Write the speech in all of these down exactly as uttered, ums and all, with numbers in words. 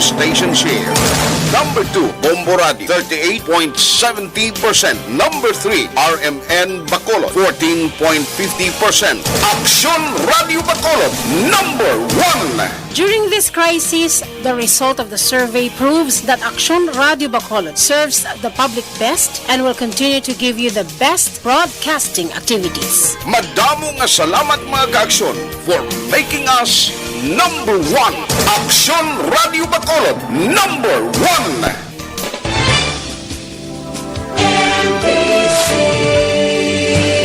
Station share. Number two, Bombo Radio, thirty-eight point seventy percent. Number three, R M N Bacolod, fourteen point fifty percent. Aksyon Radio Bacolod, number one. During this crisis, the result of the survey proves that Aksyon Radio Bacolod serves the public best and will continue to give you the best broadcasting activities. Madamo nga salamat, mga ka-Aksyon, for making us number one. Aksyon Radio Bacolod, number one.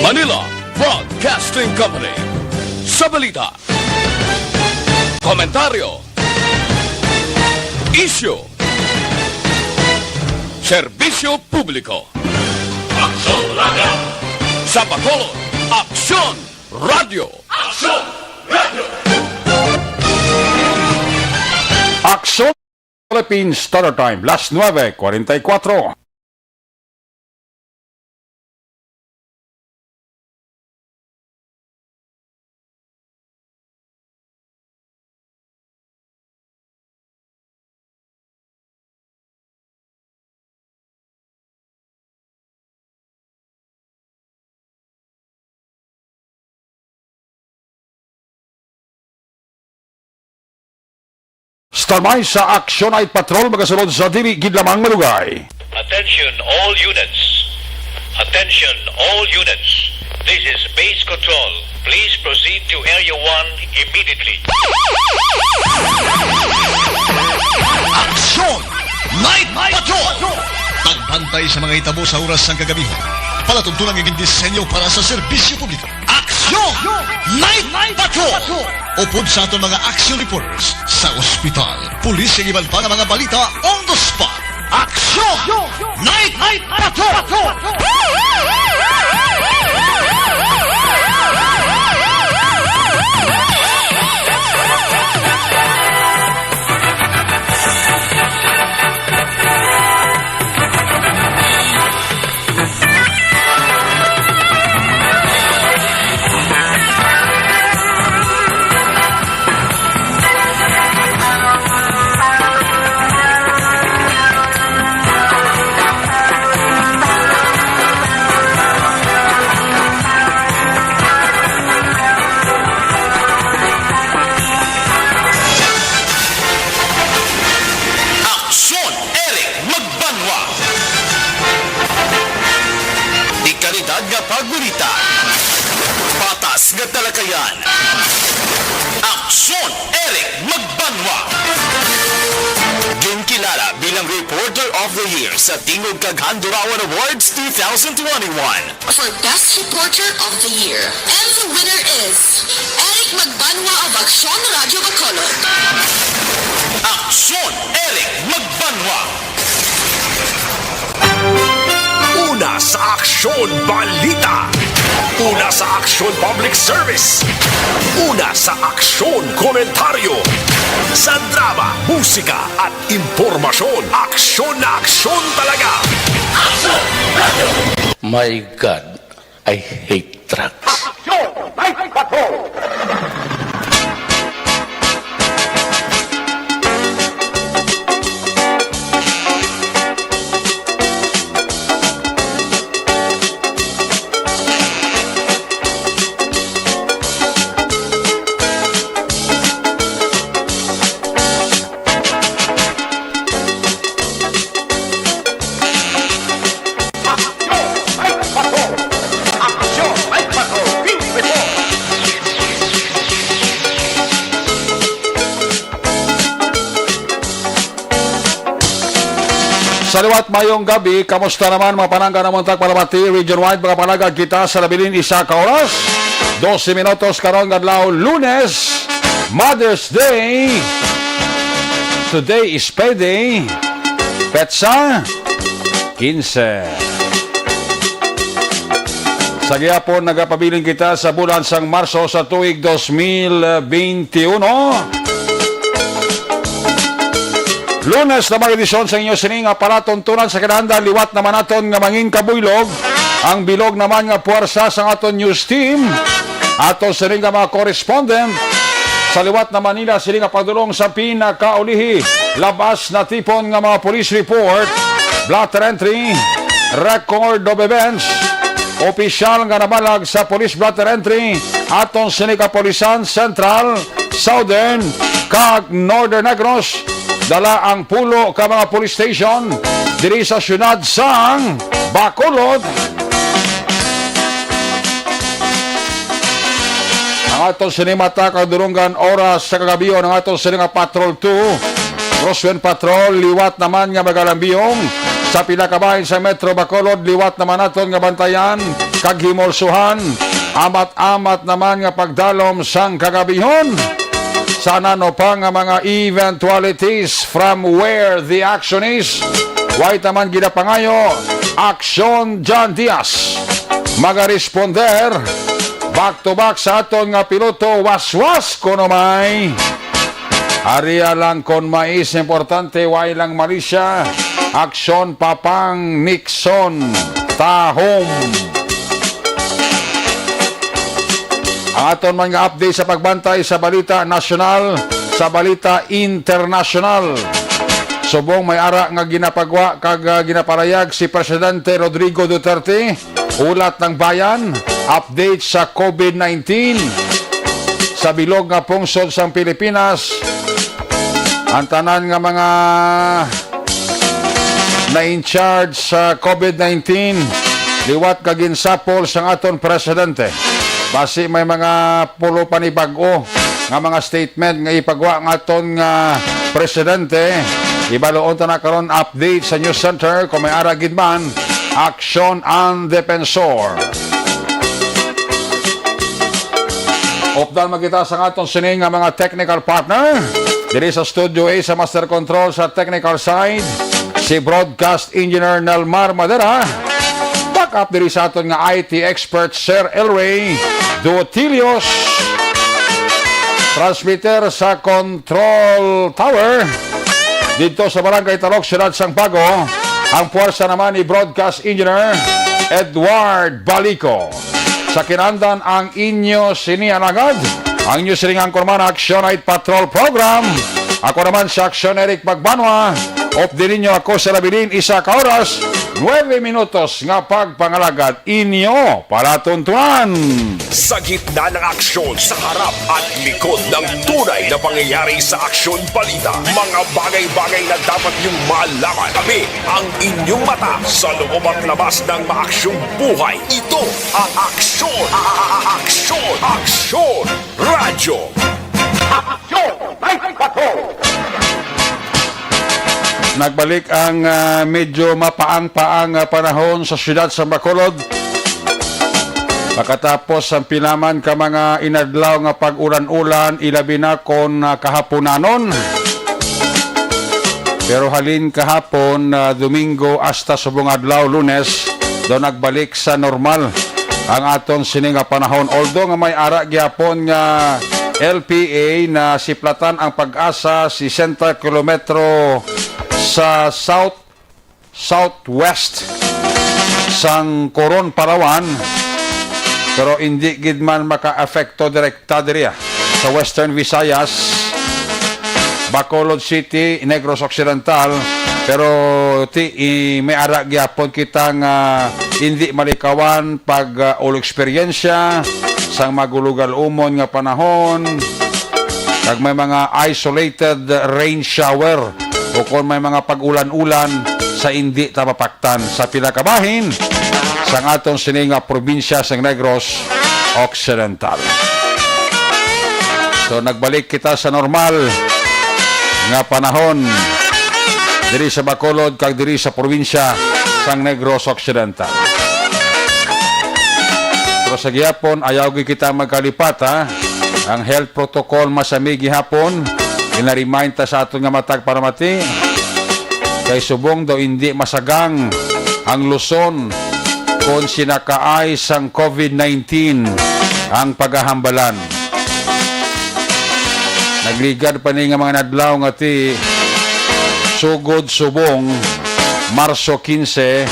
Manila Broadcasting Company. Sa balita, komentaryo, isyu, serbisyo publiko. Aksyon Radio. Sa Bacolod, Aksyon Radio. Aksyon Radio. Aksyon Philippine Standard Time, las nuebe cuarenta y cuatro. Star Mine sa Aksyon Night Patrol, magasunod sa dili gid lamang malugay. Attention all units. Attention all units. This is base control. Please proceed to Area one immediately. Aksyon Night Patrol. Pagbantay sa mga hitabo sa oras sang kagabihon. Palatuntunan nga gindisenyo para sa serbisyo publiko. Aksyon Night Patrol. Upod sa aton mga action reporters sa ospital, pulis, ug iban pa nga mga balita on the spot. Aksyon Night Patrol. Aksyon, Eric Magbanwa. Dekalidad nga pagbalita. Patas nga talakayan. Aksyon, Eric Magbanwa. Ginkilala bilang Reporter of the Year sa Tingog kag Handurawan Awards two thousand twenty-one. For Best Reporter of the Year. And the winner is Eric Magbanwa of Aksyon Radio Bacolod. Aksyon, Eric Magbanwa. Una sa Aksyon Balita. Una sa Aksyon Public Service. Una sa Aksyon Komentaryo. Sa drama, musika at impormasyon, aksyon na aksyon talaga. My God, I hate drugs. Aksyon! May Patrol! Aksyon! May Patrol! Aksyon! May Patrol! Fifty-four! Sa liwat, mayong gabi. Kamusta naman, mga palangga namon tag palabati, region-wide, mga palangga kita sa nabilin isa ka oras, dose minutos karon nga adlaw, Lunes, Mother's Day. Today is payday. Petsa quince. Sa gihapon, nagapabilin kita sa bulan sang Marso sa tuig dos mil beintiuno. Lunes na mga edisyon sa inyo sini nga palatuntunan sa kinahanglan. Liwat naman naton nga mangin kabuylog ang bilog naman nga puwersa sang aton news team. Ato sini nga mga correspondent sa liwat na Manila, sini nga pagdulong sa pinakaulihi. Labas natipon nga mga police report, blotter entry, record of events, opisyal nga nabalag sa police blotter entry, aton sini kapulisan Central, Southern, kag Northern Negros, dala ang pulo ka mga police station diri sa siyudad sang Bacolod. Ang aton sini mata kag dulunggan oras sa kagabihon, ang aton sini nga Patrol two, Crosswind Patrol, liwat naman nga magalambiyong sa pila ka bahin sa Metro Bacolod, liwat naman naton nga bantayan kag himulsuhan, amat-amat naman nga pagdalom sang kagabihon. Sa nano pa nga mga eventualities from where the action is, way taman ginapangayo, Aksyon John Diaz. Magaresponder back to back sa aton nga piloto, waswas kuno may. Aria lang kon mais importante, way lang Malaysia. Aksyon Papang Nixon Tahom. Ang aton man nga update sa pagbantay sa balita nasyonal, sa balita internasyonal. Subong may ara nga ginapagwa kag, ah, ginaparayag si Presidente Rodrigo Duterte, Ulat ng Bayan, update sa COVID nineteen. Sa bilog nga pungsod sang Pilipinas, ang tanan nga mga na in charge sa COVID nineteen, liwat nga ginsapol sang aton presidente. Basi may mga pulo pa ni bag-o nga mga statement nga ipagwa nga aton nga presidente. Ibaluon ta na karon, update sa news center kung may ara gid man, Aksyon ang Defensor. Updan man kita sa aton sini nga mga technical partner. Diri sa Studio A sa Master Control sa technical side, si Broadcast Engineer Nelmar Madera. Back up diri sa aton nga I T expert, Sir Elray Dutillos. Transmitter sa Control Tower didto sa Barangay Talok, Siyudad sang Bago, ang puwersa naman ni Broadcast Engineer Edward Balico. Sa kinandan ang inyo sini alagad, ang inyo sining anchorman, Action Night Patrol Program. Ako naman si Action Eric Magbanwa. Updi ninyo ako sa labilin isa ka oras, nuebe minutos nga pagpangalagad inyo palatuntuan. Sa gitna ng aksyon, sa harap at likod ng tunay na pangyayari sa Aksyon Balita, mga bagay-bagay na dapat niyong malaman. Kami ang inyong mata sa loob at labas ng maaksyong buhay. Ito ang Aksyon, a-, a-, a-, Aksyon, Aksyon Radyo. Aksyon! May patrol! Nagbalik ang, ah, medyo mapaang-paang, ah, panahon sa siyudad sa Bacolod. Makatapos ang pilaman ka mga inadlaw nga pag-ulan-ulan, ilabi na kon, ah, kahaponanon. Pero halin kahapon, ah, Domingo, hasta subong adlaw, Lunes, daw nagbalik sa normal ang aton sini nga panahon. Although nga may ara gyapon nga L P A na siplatan ang PAGASA, sesenta kilometro sa south, southwest sang Coron, Palawan, pero indi gid man maka-apekto direkta diriya sa Western Visayas, Bacolod City, Negros Occidental, pero ti, i, may ara gyapon kita nga indi malikawan pag, ah, ulo eksperyensya sang magulugal-umon nga panahon, kag may mga isolated rain shower o kon may mga pag-ulan-ulan sa indi ta mapaktan sa pila ka bahin sang aton sini nga probinsya sang Negros Occidental. So, nagbalik kita sa normal nga panahon diri sa Bacolod kag diri sa probinsya sang Negros Occidental. Pero sa gihapon, ayaw gyud kita magkalipat, ha? Ang health protocol masami gihapon. Gina-remind ta sa aton nga matag paramati. Kay subong daw hindi masagang ang Luzon kon sinakaay sang COVID nineteen ang pagahambalan. Nagligad pa ni nga mga nadlaw nga ti sugod subong Marso quince,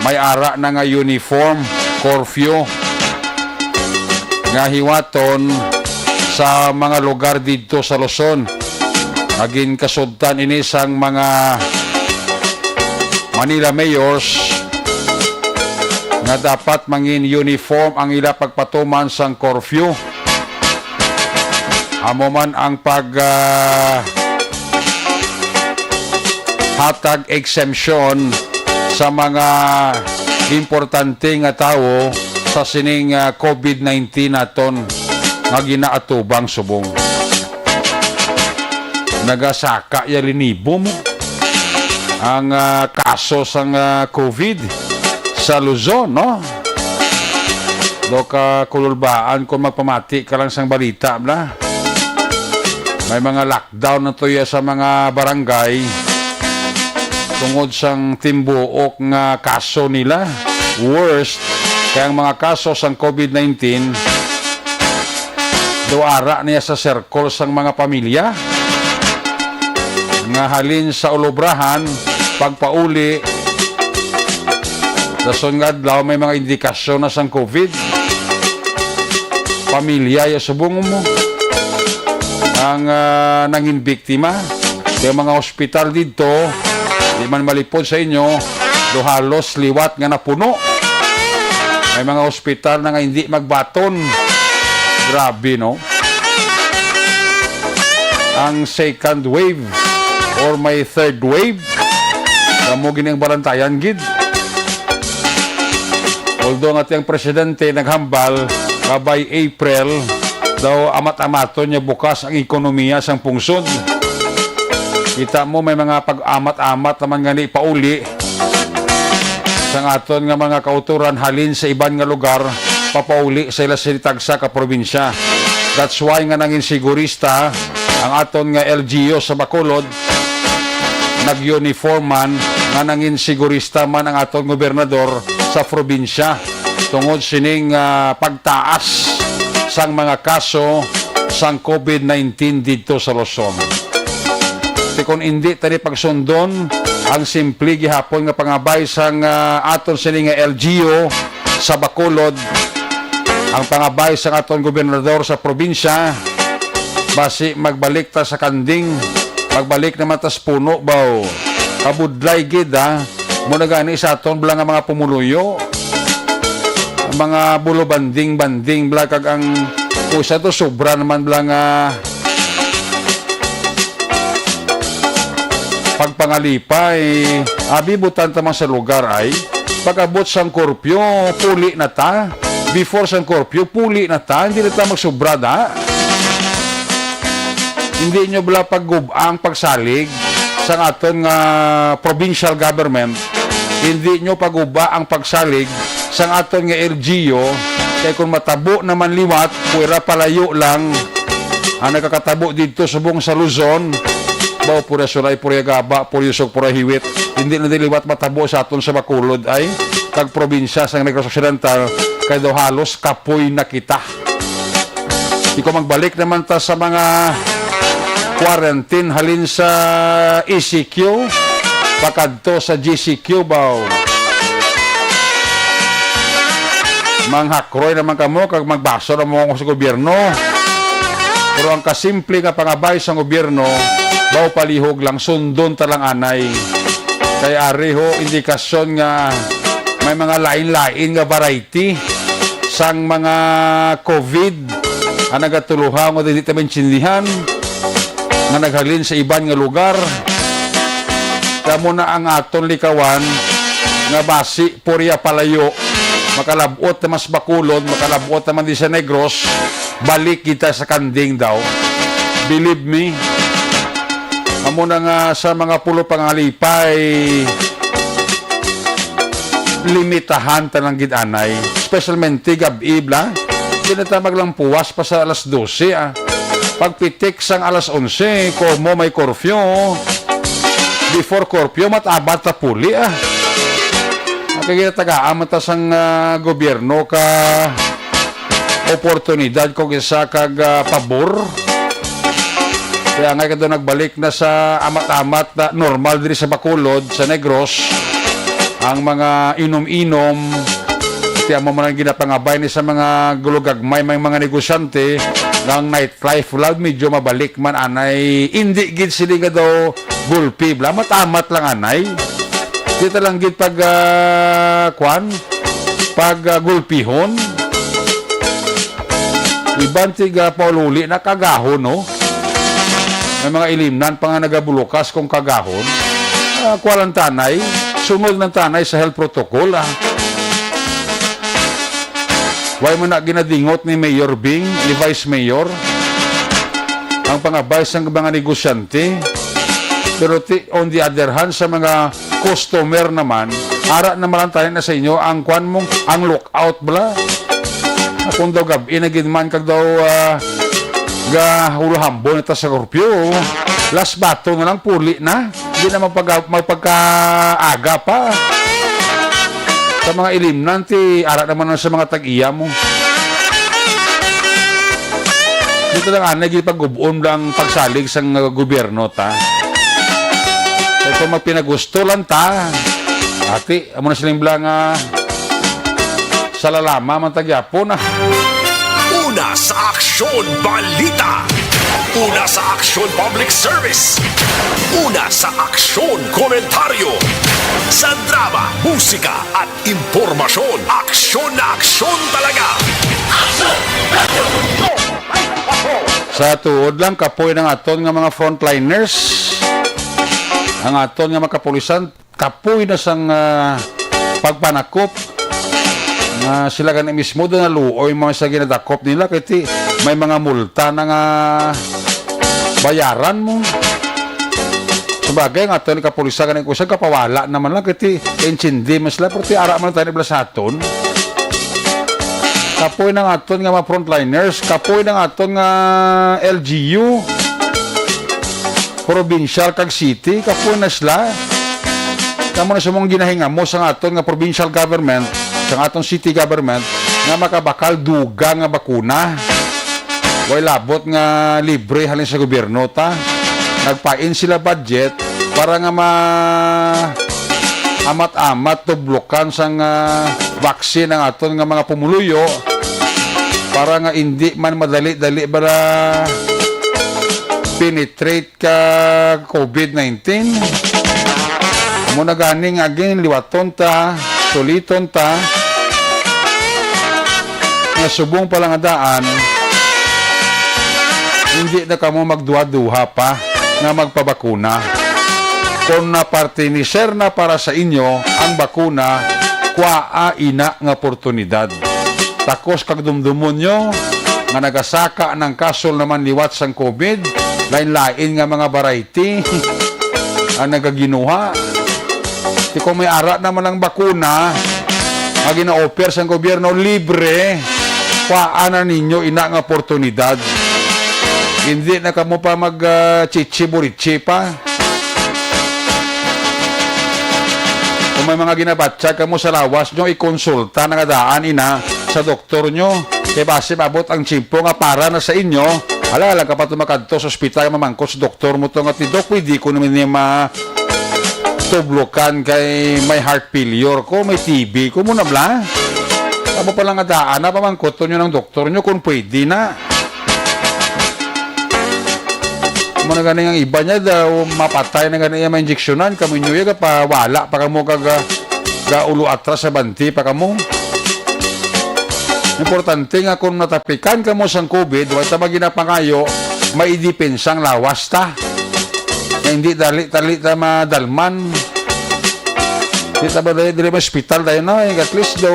may ara na nga uniform curfew nga hiwaton sa mga lugar didto sa Luzon. Naging kasultan ini sang mga Manila mayors nga dapat mangin uniform ang ila pagpatuman sang curfew. Amo man ang pag, ah, hatag exemption sa mga importante nga tawo sa sining, ah, COVID nineteen naton nga ginaatubang subong. Nagasaka ya linibo mo ang, ah, kaso sang, ah, COVID sa Luzon, no? Do ka kululbaan kung magpamati ka lang sang balita, bla. May mga lockdown na to ya sa mga barangay tungod sang timbuok nga kaso nila. Worst, kay ang mga kaso sang COVID nineteen, do ara niya sa circle sang mga pamilya nga halin sa ulubrahan, pagpauli, dason nga adlaw may mga indikasyon na sang COVID. Pamilya ya subong mo ang, ah, nangin biktima. Kay mga hospital didto, di man malipod sa inyo, do halos liwat nga napuno. May mga hospital na nga hindi magbaton. Grabe, no? Ang second wave or may third wave, kamo gini ang balantayan gid. Although nga tiyang presidente naghambal nga by April daw amat-amaton niya bukas ang ekonomiya sang pungsod. Kita mo, may mga pag-amat-amat naman gani pauli sang aton nga mga kautoran halin sa iban nga lugar, papauli sa ila sa tagsa ka probinsya. That's why nga nangin sigurista ang aton nga L G U sa Bacolod, nag-uniform man nga nangin sigurista man ang aton gobernador sa probinsya tungod sining, ah, pagtaas sang mga kaso sang COVID nineteen didto sa Luzon. Ti kon indi tani pagsundon ang simple gihapon nga pangabay sang, ah, aton sini nga L G U sa Bacolod, ang pangabay sang aton gobernador sa probinsya, basi magbalik ta sa kanding, magbalik naman ta sa puno, baw. Kabudlay gid, ha. Mo na gani sa aton bala nga mga pumuluyo, mga bulubanding-banding bala, kag ang usa to sobra naman bala nga pagpangalipay. Abi, butan ta man sa lugar ay, pag-abot sang curfew, puli na ta. Before sang curfew, puli na ta. Hindi na ta magsubra, da. Hindi nyo bala pagub-a ang pagsalig sang aton nga provincial government. Hindi nyo pagub-a ang pagsalig sang aton nga L G U. Kay kung matabo naman liwat, pwera palayo lang ang nagakatabo didto subong sa Luzon. Baw, pura sulay, pura gaba, pura yusog, pura hiwit. Hindi na di liwat matabo sa aton sa Bacolod ay kag probinsya sang Negros Occidental, kay daw halos kapoy na kita. Ikaw, magbalik naman ta sa mga quarantine halin sa E C Q pakadto sa G C Q, baw. Manghakroy naman kamo kag magbaso naman sa gobyerno. Pero ang kasimple nga pangabay sa gobyerno, baw, palihog lang, sundon ta lang anay. Kay ari ho indikasyon nga may mga lain-lain nga variety sang mga COVID ang nagatuluhaw nga hindi ta maintindihan, nga naghalin sa iban nga lugar. Kamo na ang aton likawan nga basi purya palayo, makalabot naman sa Bacolod, makalabot naman di sa Negros, balik kita sa kanding daw. Believe me, amo na nga sa mga pulo pangalipay, limitahan ta lang gid anay. Specialmente gab-i, bla. Di na ta maglampuwas pa sa alas dose, ah. Pagpitik sang alas onse, komo may curfew. Before curfew, mat-abat ta puli, ah. Ang kagitagaan man ta sang, ah, gobyerno ka oportunidad kung isa kag, ah, pabor. Kaya nga, kadto nagbalik na sa amat-amat na normal diri sa Bacolod, sa Negros, ang mga inom-inom, kaya mo man ang ginapangabay ni sa mga gulugagmay, may mga negosyante, Ang nightlife, love, medyo mabalik man, anay. Indi gid sila nga daw gulpi, bla. Amat-amat lang, anay. Kita lang gid pag, ah, kwan, pag, ah, gulpihon. Iban tiga paululi na kagahon, no? May mga ilimnan pa nga nagabulukas kung kagahon. Ah, kwa lang tanay, sunod lang tanay sa health protocol, ah. Why mo na ginadingot ni Mayor Bing, ni Vice Mayor, ang pangabay sang mga negosyante? Pero ti-, on the other hand, sa mga customer naman, ara naman lang tayo na sa inyo ang kwan mong, ang lookout bala. Kung daw gab-i na gid man kag daw, ah, gahulahambon na ta sa kurpyo, last bato na lang, puli na. Di na magpag-, magpagkaaga pa. Sa mga ilimnan, ti ara naman na sa mga tag-iya mo. Dito lang, anay, gid pag-ubon lang pagsalig sang, uh, gobyerno, ta. Kay kung magpinagusto lang ta, ati, amo na siling bala nga, sa lalama man ta gyapon, ah. Una sa Aksyon Balita. Una sa Aksyon Public Service. Una sa Aksyon Komentaryo. Sa drama, musika, at impormasyon, aksyon na aksyon talaga. Sa tuod lang, kapoy ng aton nga mga frontliners, ang aton nga mga kapulisan, kapoy na sang, ah, pagpanakop nga sila gani mismo daw naluoy mga sa ginadakop nila, kay ti may mga multa na nga bayaran mo. Sabagay, ang aton ni kapulisan gani, kusa kapawala naman lang, kay ti intindi man sila, pero ti ara man tayo ni bala sa aton. Kapoy ng aton nga mga frontliners, kapoy ng aton nga L G U, provincial kag city, kapoy na sila. Kamo na sa mong ginahingamo sa aton nga provincial government, sa aton city government, nga makabakal dugang nga bakuna. Way labot nga libre halin sa gobyerno ta. Nagpain sila budget para nga ma-, amat-amat tublokan sang, ah, vaccine ang aton nga mga pumuluyo, para nga indi man madali-dali bala penetrate ka covid nineteen. Amo na gani nga ginliwaton ta, suliton ta, nga subong pa lang nga daan, hindi na kamo magduha-duha pa nga magpabakuna. Kung napartinisir na para sa inyo ang bakuna, kwaa ina nga oportunidad. Takos kag dumdumon nyo nga nagasaka ng kasol naman liwat sang covid, lain-lain nga mga variety ang nagaginuha. Di kung may ara naman ang bakuna nga gina-offer sang gobyerno libre, kwaa na ninyo ina nga oportunidad. Hindi na kamo pa mag, ah, chichi-burichi pa. Kung may mga ginabatyag kamo sa lawas nyo, ikonsulta na nga daan ina sa doktor nyo. Kay basi maabot ang tiyempo nga para na sa inyo. Hala, lang ka pa tumakadto sa ospital, mamangkot sa doktor mo to nga, "Ti Doc, pwede ko naman niya ma-, tublokan kay may heart failure ko, may T B ko, muna bla." Amo pa lang nga daan na, pamangkoton nyo ng doktor nyo kung pwede na. Mo na gani ang iba niya daw, mapatay na gani iya mainjeksyonan, kamo inyo iya, pawala pa kamo kag, ah, gaulo atras sa banti pa kamo. Importante nga kung natapikan kamo sang covid, wa ta maginapangayo, may depensa ang lawas ta. Nga hindi dali-dali ta madalman. Di ta ba dali, dali ma-hospital tayo na, eh, at least daw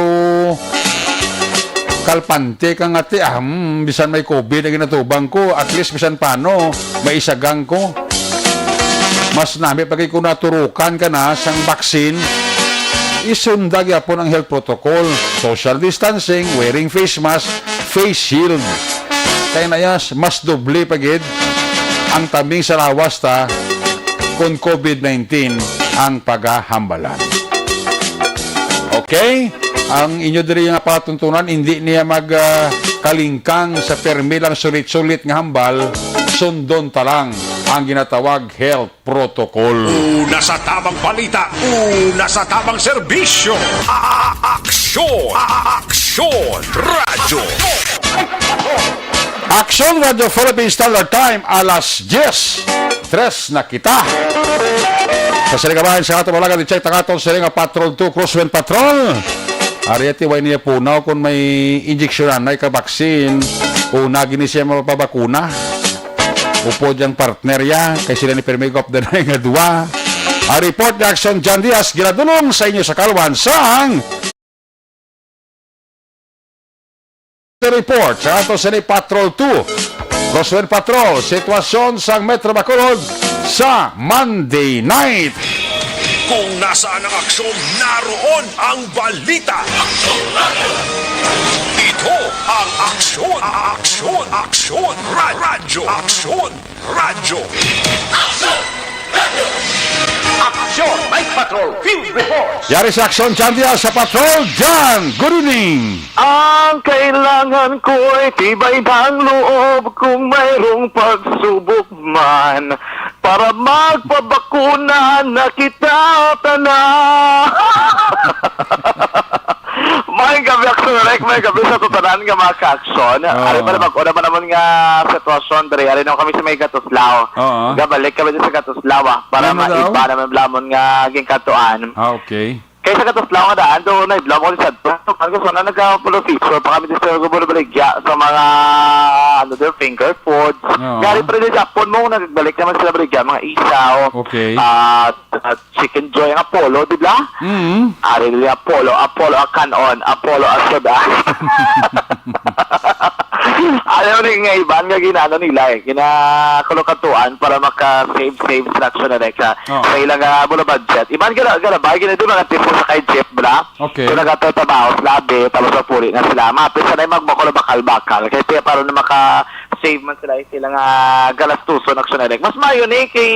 kalpante ka nga ti, ah, hmm, bisan may covid na ginatubang ko, at least bisan paano, may isagang ko. Mas nami pag kung naturukan ka na sang vaccine, isunda gyapon ang health protocol, social distancing, wearing face mask, face shield. Kaya na yan, mas doble pa gid ang tambing sa lawas ta kung covid nineteen ang pagahambalan. Okay? Ang inyo diri nga palatuntunan, hindi niya mag, ah, kalingkang sa permi lang sulit-sulit nga hambal, sundon ta lang ang ginatawag health protocol. Una sa tamang balita, una sa tamang serbisyo. A-, a-, aksyon, a-, a-, aksyon, radyo. Aksyon Radyo Philippine Standard Time, alas diyes, tres na kita. Sa sining kabahin sa ato malaga, di check tangaton sa nga Patrol two Crosswind Patrol. Ariete, way niya punaw kung may injeksyonan na ikabaksin. Una, gini siya mapabakuna. Upod yang partner ya, kay sila ni Permi Gop Danay nga duwa. Ang report ni Action John Diaz, ginadulong sa inyo sa kaluman sang report sa ato sa ni Patrol two. Crosswind Patrol, sitwasyon sa Metro Bacolod sa Monday night. Kung nasaan ang aksyon, naroon ang balita. Ito ang aksyon, aksyon, aksyon, ra- radyo, aksyon, radyo. Aksyon, Night Patrol, Field Report. Yari sa Aksyon, John Diaz sa Patrol. John, good evening. Ang kailangan ko'y tibay ng loob kung mayroong pagsubok man para magpabakuna na kita tanan. May gabi, Aksyon Rek. May gabi sa tutanan nga mga ka-aksyon. Oo. Ari pa na, bag-o naman naman nga sitwasyon diri. Ari na kami sa may Gatuslao. Oo. Gabalik kami sa Gatuslao, ah, para Ano daw? maiba naman blamon nga gingkatuan. Ah, okay. Kay sa Gatuslao nga daan, doon na idlaw mo sa Tukan ko sana nagka-full feature pa kami sa Gubor Baligya sa mga, ano, their finger foods. Oo. Gari pa rin sa Japon mo, nagbalik naman sila Baligya, mga isaw. Okay. Ah, at Chicken Joy ang Apollo, di ba? Mm. Ari nila Apollo, Apollo a kanon, Apollo a soda. Ayaw ni nga iban nga ginano nila eh, ginakulokatuan para maka-save, save sa action na ka Oh. sa ilang ah, mga budget. Iban gina, gina ba, gina di mga tipo sa kay Jeep, bra? Okay. So nagatatrabaho sa labi, tapos magpuli na sila. Mapit sa na yung magbakal-bakal. Kaya tiya para na maka-save man sila yung silang ah, galastuso na action na. Mas mayo ni kay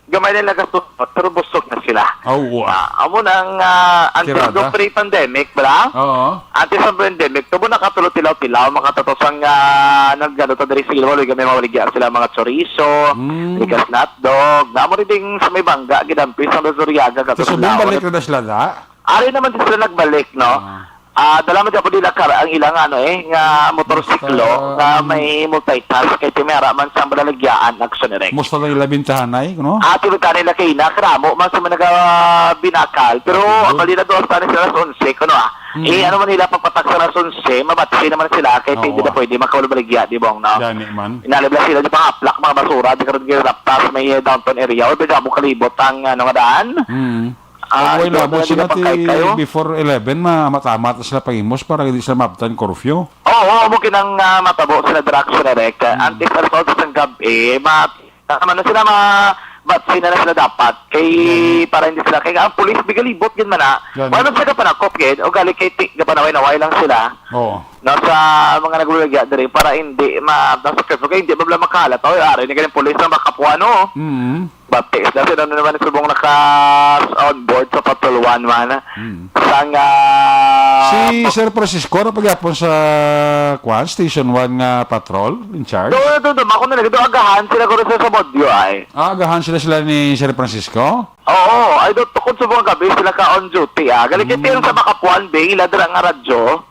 gamay nila gastos, pero busog na sila. Ah, oo, ah. Ah, amo nang, ah, until Tirada. go pre-pandemic, bala? Oo. Until sa pandemic, tubo nakatulo tilaw-tilaw, makatatos ang, ah, nagano to diri sa Iloilo, gamay mawaligya sila mga chorizo, Mm. ligas na hotdog, na amo rin ding sa may bangga, gidampi sa Luzuriaga, Sa Subong, Katulawan. balik na sila, da? Ari naman sila nagbalik, no? Ah. Ah, dala man gyapon nila kar ang ilang ano eh, nga motorsiklo Basta, nga mm. may multitas kay Timera man sa Balaligyaan, Action Direct. Musta lang ila bintahanay, no? Ah, tinutan nila kay na, karamo man sa mga nagabinakal. Pero Ah, good. ang balita doon sa nila alas onse, kuno ah. Mm. Eh, ano man nila pagpatak sa alas onse, mabatsi naman sila kay Oo, hindi na ah. pwede makaulog baligya, di bong, no? Gani man. Inalib lang sila, di pangaplak, mga basura, di karon ginalaptas, may downtown area, o bigla mo kalibot ang, ano, nga daan. Mm. Ah, Kung way ito, labot talaga sila ti pagkay kayo? before eleven, ma-, matamat na sila pangimos para hindi sila maabtan curfew. Oo, oo, mo kinang, ah, matabo sila dira, Action Direct. Hmm. Antes alas otso sang gab-i, ma-, ano na sila, ma-, batsi na na sila dapat. Kay, Hmm. para hindi sila, kay ang pulis, bigalibot gid man na. Yan. Wala man sila kapanakop gid, o gali kay ti-, gapanaway-naway lang sila. Oo. No, sa mga nagulagya diri, para hindi ma-, nasa curfew, kay hindi ba bala makalat? Oy, ari ni galing pulis ang bakapuan, no? Hmm. Baptis na sila na naman subong naka on board sa Patrol One man. Hmm. Sang, ah, Si pa- Sir Francisco, ano pagyapon sa, kwan, Station One nga patrol in charge? Do, do, do, ako na lagi, do, agahan sila ko sa, sa Modyo ay. Ah, agahan sila, sila ni Sir Francisco? Oo, ay do, tukod sa mga gabi sila ka on duty, ah. Galing kay Hmm. sa Makapuan, Bay, ila dira nga radyo.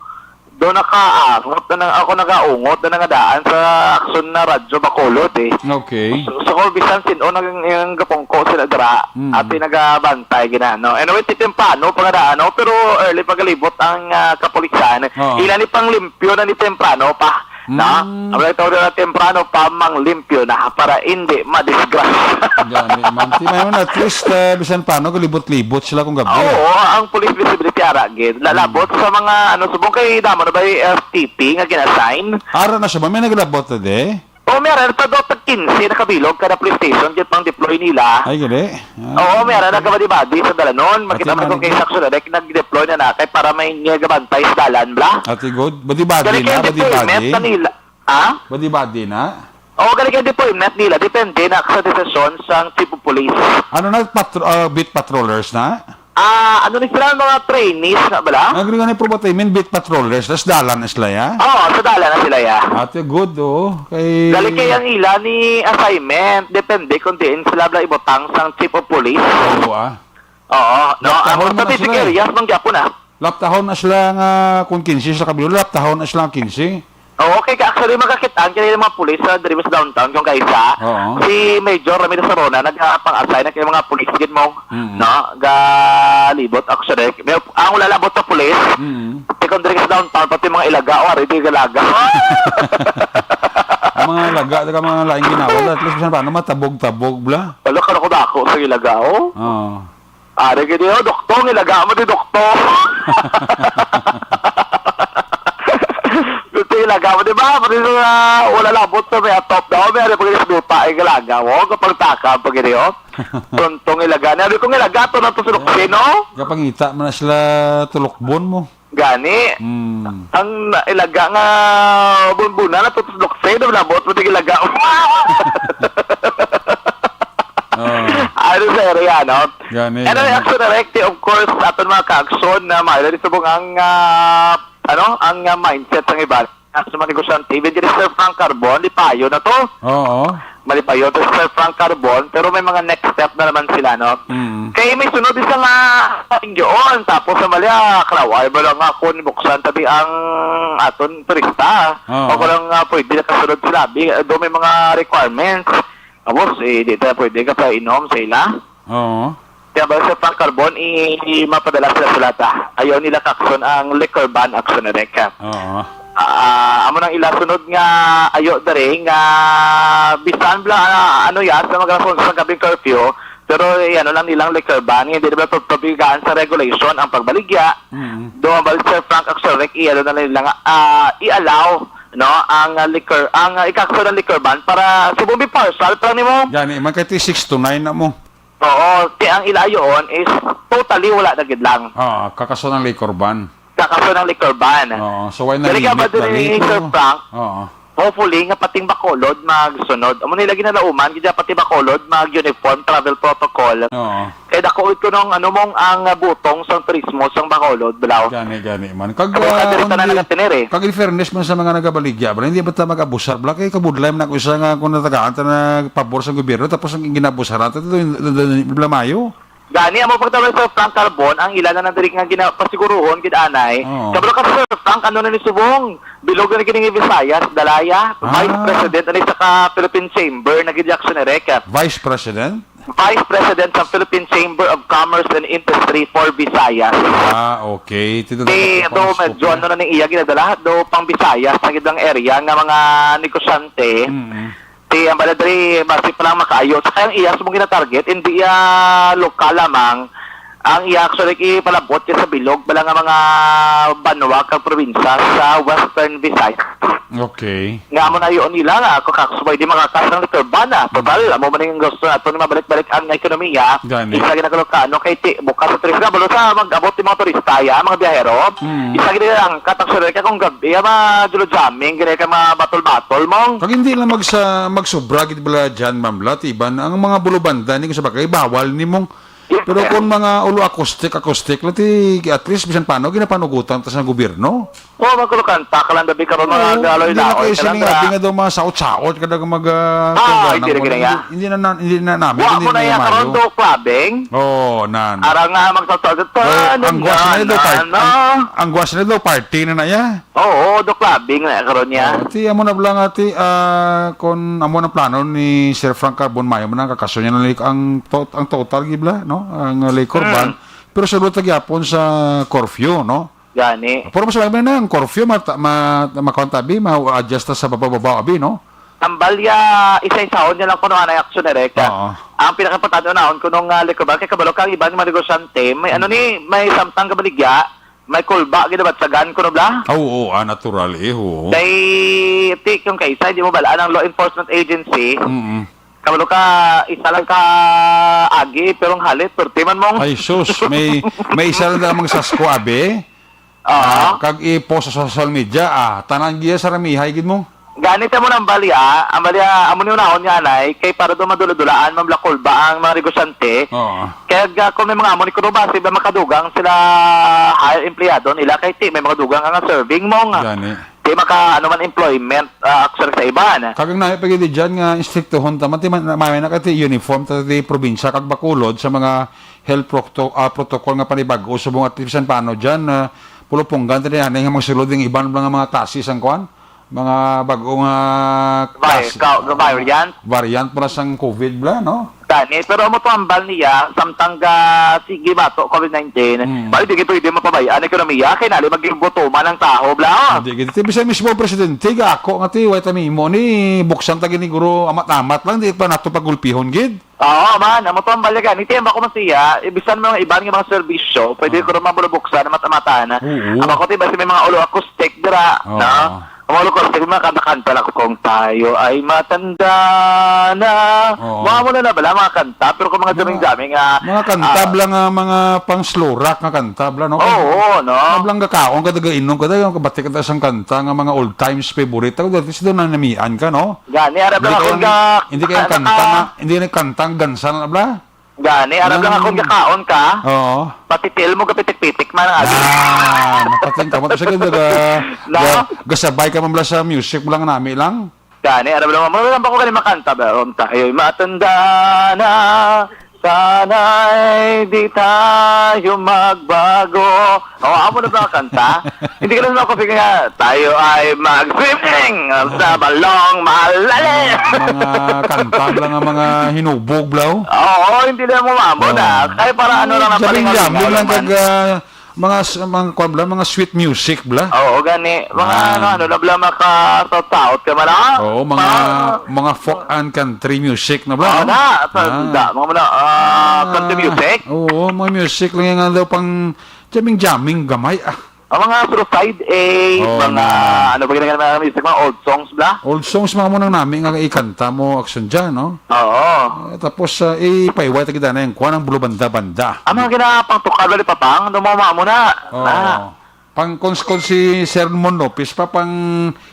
Do nakaangot na nang ako nagaungot na nangadaan sa Aksyon na Radyo Bacolod, eh. Okay. So, so kung bisan sin-o nang, yung gapungko sila dira, Mm. ati nagabantay gina, no? Anyway, ti temprano pa nga daan, no? Pero early pagalibot ang, ah, kapulisan. Oo. Ila ni panglimpyo na ni temprano pa, no? Mm. Ang mga tao na temprano pa manglimpyo na para hindi madisgrasya. Gani man. Ti may man, at least, eh, bisan paano, galibot-libot sila kung gabi. Oo, ang police visibility ara gid. Lalabot sa mga, ano, subong kay damo na ba yung F T P nga gina-assign? Ara na siya ba? May naglabot na di? O, meron. Sa Dota quince, nakabilog kada police station, gid pang deploy nila. Ay, gali. Ah. Oo, meron. Nagkabadi-badi sa dalanon. Makita Ate mo kung Manny. Kay Saxo Direct, nag-deploy na na kay para may niya gabantay sa dalan, bla? Ate Good. Badi-badi Dali na, kay deployment badi-badi. Kanila. Ha? Badi-badi na. Oo, gali kay deployment nila. Depende na sa desisyon sang chief of police. Ano na, patro-, ah, beat patrollers na? Ah, ano ni sila, mga trainees na bala? Ang gani, pero what I mean, beat patrollers, tas dalan na sila, ya? Oo, sa dalan na sila, ya. Ate, good, oh. Kay Dali kay ang ila ni assignment, depende kung diin sila bala ibutang sang chief of police. Oo, ah. Oo, no, Laptahon ang na specific sila, eh. areas man gyapon, ah. Laptahon na sila nga kung quince sa kabilo, laptahon na sila ang quince. Oo, kay ka-, actually, magkakit-an kini mga pulis sa diri sa downtown, kung kaisa. Oo. Si Major Ramil Sarona, nagpang-assign na kay mga pulis gid mo, Mm. no? Galibot, actually. May, ang wala labot sa pulis, Mm. si kung diri sa downtown, pati mga ilaga, o, ari, di galaga. Ang mga laga, taga mga laing ginawa, at least, bisan paano, matabog-tabog, bla? Wala ka na ko dako sa ilaga, o. Oo. Ari gid, o, doktor, ilaga mo di doktor. Doktor, ilaga mo, di ba? Pati sa, ah, wala labot sa may atop daw, may ari pag isduta, ay galaga mo, kapag takam, pag gini, o. Tontong ilaga. Nabi ko, ilaga to na to sa luksin, no? Kapangita man na sila tulukbon mo. Gani. Hmm. Ang na-, ilaga nga bunbuna na to sa luksin, no? Labot mo, di ilaga mo. Oh. Ano sa area, no? Gani, And then, gani. Action Directive, of course, aton mga ka-action na maayo na subong ang, ah, ano, ang, ah, mindset sang iban. Sa mga negosyante, even diri Sir Frank Carbon, lipayon na to. Oo. Malipayon to si Sir Frank Carbon, pero may mga next step na naman sila, no? Mm. Kay may sunod isa nga inyoon, tapos sa mali, ah, karaway ba lang ako ni buksan tabi ang aton turista? Oo. O kung lang, ah, pwede nakasunod sila, bi-, do may mga requirements. Tapos, eh, di ta pwede ka pa inom sa ila. Oo. Kaya ba sa Frank Carbon, i-, i-, mapadala sila sa lata. Ayaw nila kakson ang liquor ban, action na rin ka. Oo. Ah, amo nang ila sunod nga ayo diri nga bisan bla, ah, ano ya, sa mga rason sa gabing curfew, pero, eh, ano lang nilang liquor ban, hindi nila pagpabigaan sa regulation ang pagbaligya. Mm. Do ang balik Sir Frank Axelrod, i-, ano na nila nga, ah, i-allow, no, ang, ah, liquor, ang, ah, ikakso ng liquor ban para subong bi partial, parang nimo. Gani, man kay ti six to nine na mo. Oo, ti ang ilayoon is totally wala na gid lang. Ah, kakaso ng liquor ban. Kakaso ng liquor ban. Oo, so why na Dali ka ba limit diri, dali? Sir Frank? Oo. Hopefully, nga pating Bacolod magsunod. Amo nila ginalauman, gid pati Bacolod mag-uniform travel protocol. Oo. Kay dako ito nung ano mong ang, ah, butong sang turismo sang Bacolod, balaw. Gani, gani man. Kag, Kag ah, diri ta na hindi, nagatinir, eh. Kag in fairness man sa mga nagabaligya, bala, hindi ba ta mag-abusar, bala? Kay kabudlay man ako isa nga kung natagaan ta na pabor sa gobyerno, tapos ang ginabusaran ta, ito, ito, ito, ito, bala mayo. Gani, amo pagtawag sa Frank Carbon, ang ila na nang diri nga gina-, pasiguruhon, gid anay. Oo. Kabalo ka, Sir Frank, ano na ni subong? Bilog na gini nga Visayas, Dalaya, Ah. Vice President, ano sa ka Philippine Chamber, na gid action ni Rek. Vice President? Vice President sa Philippine Chamber of Commerce and Industry for Visayas. Ah, okay. Tito, Di, dapat do, pang medyo scoop ano na ni iya ginadala, do, pang Visayas, na gid ang area nga mga negosyante. Mm. Ti ang bala diri, basi pa lang makaayo. Sa kayang iya sa mong ginatarget, hindi iya lokal lamang. Ang iya actually ipalabot niya sa bilog, bala nga mga banwa kag probinsya sa Western Visayas. Okay. Nga amo na yun nila nga, kung kakusubay di makakas ng liquor ban, ah. Total, Mm. amo man yung gusto nato ni mabalik-balik ang ekonomiya. Gani. Isa ginagawa ka, ano, kay ti, bukas sa tres nga, balo sa mag-abot yung mga turista, ya, mga biyahero. Mm. Isa ginagawa ang kataksulan ka kung gabi, ya, mga julo jamming, gini ka mga batol-batol, mong. Kag hindi lang magsa-, magsubra gid bala dyan, Ma'am Lat, iban ang mga bulubanda, ni kung sa bagay, bawal ni mong. Yes, Pero sir. Kung mga ulo acoustic, acoustic, lati, at least, bisan paano, ginapanugutan ta sa gobyerno. Oo, magkulukanta ka lang, dabi karon, mga Oo, galoy hindi na laoy kayo ka lang, sila nga, ah. Di nga daw mga saot-saot, kada mag, ah, Ah, kung hindi ano, na gina-, hindi, hindi na, na, hindi na namin, Wa hindi mo na na yan, karon, mayo. Do clubbing? Oo, nan. Ara nga, magsasagot pa, Do, ano ang gwas na nga, do, part-, na, ang, ang gwas na do, party na na ya. Oo, do clubbing na karon niya. Oh, ti, amo na lang, ati, ah, kung amo na plano ni Sir Frank Carbon, mayo man ang kakaso niya na lik-, ang to-, ang total gibla, no? Ang, ah, liquor Hmm. ban. Pero sa luto gyapon sa curfew, no? Gani. Pero mas may na ang curfew, mata-, ma-, makontabi, ma-adjust ta sa baba-baba, abi, no? Ang balya, isa-isaon niya lang kuno anay aksyon, Eric. Oo. Ang pinakaimportante, unahon kuno nga liquor ban, kay kabalo ka, ang iban nga mga negosyante, may ano ni, may samtang kabaligya, may kulba, ginabatsagan kuno bla? Ah, oo, ah, natural, eh, oo. Kay, ti, kung kaisa, hindi mo balaan ang law enforcement agency. Mm-mm. Kabalo ka, isa lang ka agi, pero ang halit, perti man mong. Ay, sus, may, may isa lang damang sasko, abi. Oo. Ah, kag i-post sa social media, ah, tanan giya sa ramihay gid mo. Ganit mo nang bali, ah. Ang bali, ah, amo ni unahon nga anay, kay para do madula-dulaan, mamlakol ba ang mga negosyante? Oo. Kaya ga, kung may mga amo ni kuno ba, sila makadugang sila hire empleyado nila, kay ti, may mga dugang nga serving mo nga. Gani. Di maka, ano man, employment, ah, actually sa iban. Kagang nahi pa gid dyan nga instriktuhon ta man, ti man, may na kati uniform ta ti probinsya kag Bacolod sa mga health proto-, ah, protocol nga panibag-o subong at bisan paano dyan, ah, pulupunggan ta diyan nga magsulod ang iban lang nga mga tasis ang kuan. Mga bag-o nga Vi-, klas-, ka-, variant? Variant mo na sang covid bala, no? Gani, pero amo to ang bal niya, samtang ga, sige bato, covid nineteen, Mm. bali, di pwede mapabay-an ang ekonomiya, kay nali magigutuman ang tawo, bla. Hindi, gid. Ti, bisan mismo ang presidente, ga ako nga ti, way ta mimo ni, buksan ta gini, guro, amat-amat lang, di pa nato pagulpihon, gid. Oo, man, amo to ang bal niya, gani, ti, ang bako man siya, ibisan mo ang iban nga mga serbisyo, pwede Ah. ko naman bulubuksan, amat-amatan. Oo. Ang bako, ti, basta may mga ulo acoustic, dira, Oo. no? Ang mga lugar, sige, mga kanta-kanta lang kung tayo ay matanda na. Oo. Mga muna na bala, mga kanta, pero kung mga Mga, jamming-jamming, ah, mga kanta ah, bala nga, mga pang slow rock nga kanta bala, no? Oo, no? Mga bala nga kaon ka, taga-inom ka, taga-, kabati ka ta sang kanta nga mga old times favorite. Ako, dati sa doon na namian ka, no? Gani, ara Hindi bala ka kung yung, ga-, hindi ka yung ah, kanta naka- nga, hindi ka yung kanta nga gansa na bala? Gani, aram lang Nang akong gakaon ka. Oo. Pati tiil mo gapitik-pitik man ang agi. Ah, mapatay ka. Mapasagad na ga-, No? ga-, gasabay ka man bala sa music mo lang nami lang. Gani, aram lang mo, aram ba ko gani makanta ba? Kung tayo'y matanda na, sana'y di tayo magbago. O, amo na ba ang kanta? Hindi ka lang ako sige nga, "Tayo ay mag-swimming sa balong malalim." Mga, mga kanta lang ang mga hinubog, blaw. Oo, hindi lang mo maamo na. Oo. Kaya para ano lang ang Jamming-jamming lang pag, ah, mga s-, mga kwan bala, mga sweet music bala. Oo, gani. Mga Ah. ano, ano lang bala, makasaot-saot ka man, ah. Oo, mga, Ah. mga folk and country music na bala, Oo, no? na. Sa, Ah. da, mga muna, ah, country Ah. music. Oo, mga music lang yan nga daw pang Jamming-jamming gamay, ah. Ang mga suicide, eh, Oo, mga, na. ano ba ginagawa ng music, mga old songs, bla? Old songs, mga mo nang nami nga ikanta mo, action dyan, no? Oo. Eh, tapos, ah, ipaiway ta kita na yung kuha ng bulo banda-banda. Ang mga ginapang tukal, bali, papang, ano mo, mga muna? Oo. Na. Pang, kung, kung si Sermon Lopez pa, pang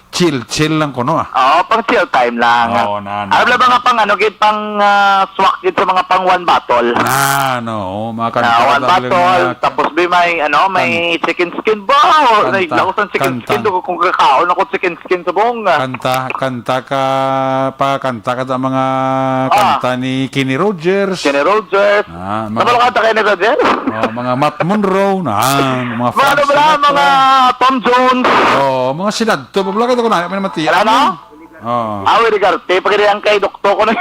chill-chill lang kuno, ah. Oo, pang chill time lang. Oo, na, na. Alam lang ba nga pang ano, gid, pang, ah, swak gid sa mga pang one bottle? Na, no, mga kanta Ah, one talaga bottle, mga tapos may, ano, may kan-, chicken skin ba? Kanta, Ay, laos ang chicken kanta. skin. Dugo kung kakaon ako chicken skin sa bong. Kanta, kanta ka, pa kanta ka sa mga Ah. kanta ni Kenny Rogers. Kenny Rogers. Ah, mga Nabalakad na kayo ni Rogers? Oh, mga Matt Monro, na, mga Mga ano Frank bala, Sinatra. mga Tom Jones. Oh, mga Sinatra. Ito, pabla ka ito ko na, may namatian. Ano, no? Oh. Ah, Willie Garte, pagkari ang kay doktor ko na.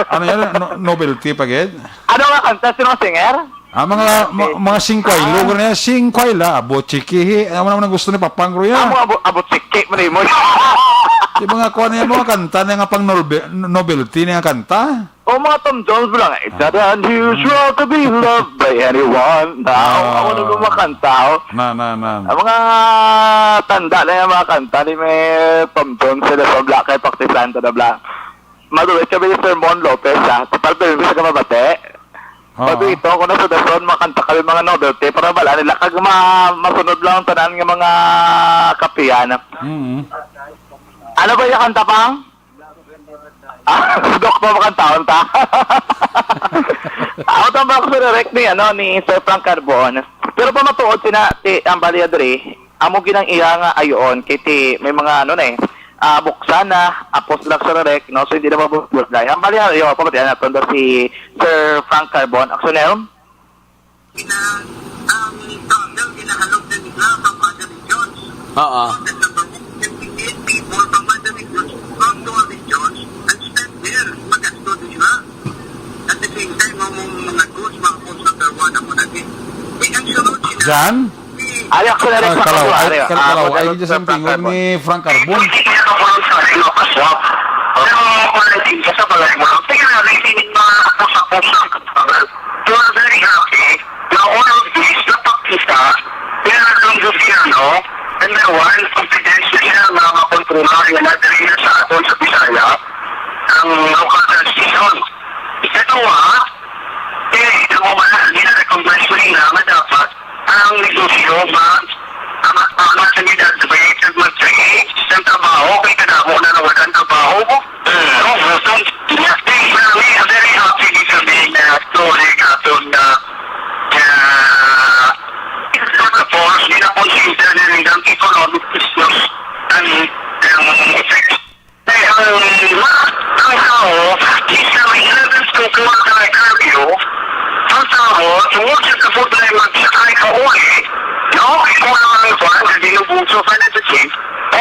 Ano yan? No-, novelty pa, gid? Ano nga kanta? Sino ang singer? Ah, mga, Okay. ma-, mga singkwaylo, Ah. gano'n yan, singkwayla, abo chikihi. Ano naman ang gusto ni Papang Roy, Ah, ah? mga abo-, abo chiki, man mo. Di ba nga, kuha niya mga kanta na nga pang nolbe-, novelty na nga kanta? O, mga Tom Jones mo lang, "It's not Ah. unusual to be loved by anyone." Na, Ah. ako, ako na gumakanta, oh. Na, na, na. Ang mga tanda na yung mga kanta ni may Tom Jones, sila sa Black Eyed Paktisan, tada Black. Maluwit kami ni Sermon Lopez, ah. Kapag pero hindi ka mabate. Oo. Pag ito, ako na sa dason, makanta kami mga novelty, para bala nila, kag ma-, masunod lang ang tanan nga mga kapihan. Mm. Ano ba yung kanta, pang? Ah, Dok, mamakantahon ta. Ako tang bako sa direct ni, ano, ni Sir Frank Carbon. Pero pa matuod sina, ti, ang bali, Adri, amo ginang iya nga ayoon, kay ti, may mga, ano na eh, ah, buksan na, apos lang sa direct, no? So, hindi na mabudlay. Ang bali, ayo, pamatian natin daw si Sir Frank Carbon. Action, Elm? Ina, ang tanggal ginahalog na nila sa mga regions. Oo. Contact number one, fifty-eight people from other regions, from the regions, and spend there, magasto din sila. At the same time, ang mga, mga goods, mga goods number one, ako na din. Di ang sunod sila. Jan? Ari, ako na rin Ah, sa kalaw, kalaw, ay, ari, kal-, ah, kalaw, ako ay, na dyan sa sa tingog Frank ni Frank Carbon. Hindi kaya ako lang sa rin makaswap. Pero ako na din sa balay mo. Tingnan natin, hindi mga ako sa kung saan ka. So, I'm very happy na all of this napakita, kaya ang gobyerno, number one, confidential siya nga makontrola yung material sa aton sa Bisaya, ang local translation. Ikaduha, eh, ang mga gina-recognize mo nila nga dapat ang negosyo ma-, ang, ang mga sanidad sa bayad mag-create ng trabaho, kay kadamo na nawalan trabaho. Mm. No, so, yes, they, I'm very happy with the main, uh, story, Katon, na, uh, it's not a force, di na consider na rin ang economic issues and, um, effects. Kay ang, ang tao, isa may eleven to four na curfew, ang tao, tungod sa kabudlay magsakay ka uli, no? Ikaw naman ang kuwan, na ginubuso ka na sa chief, o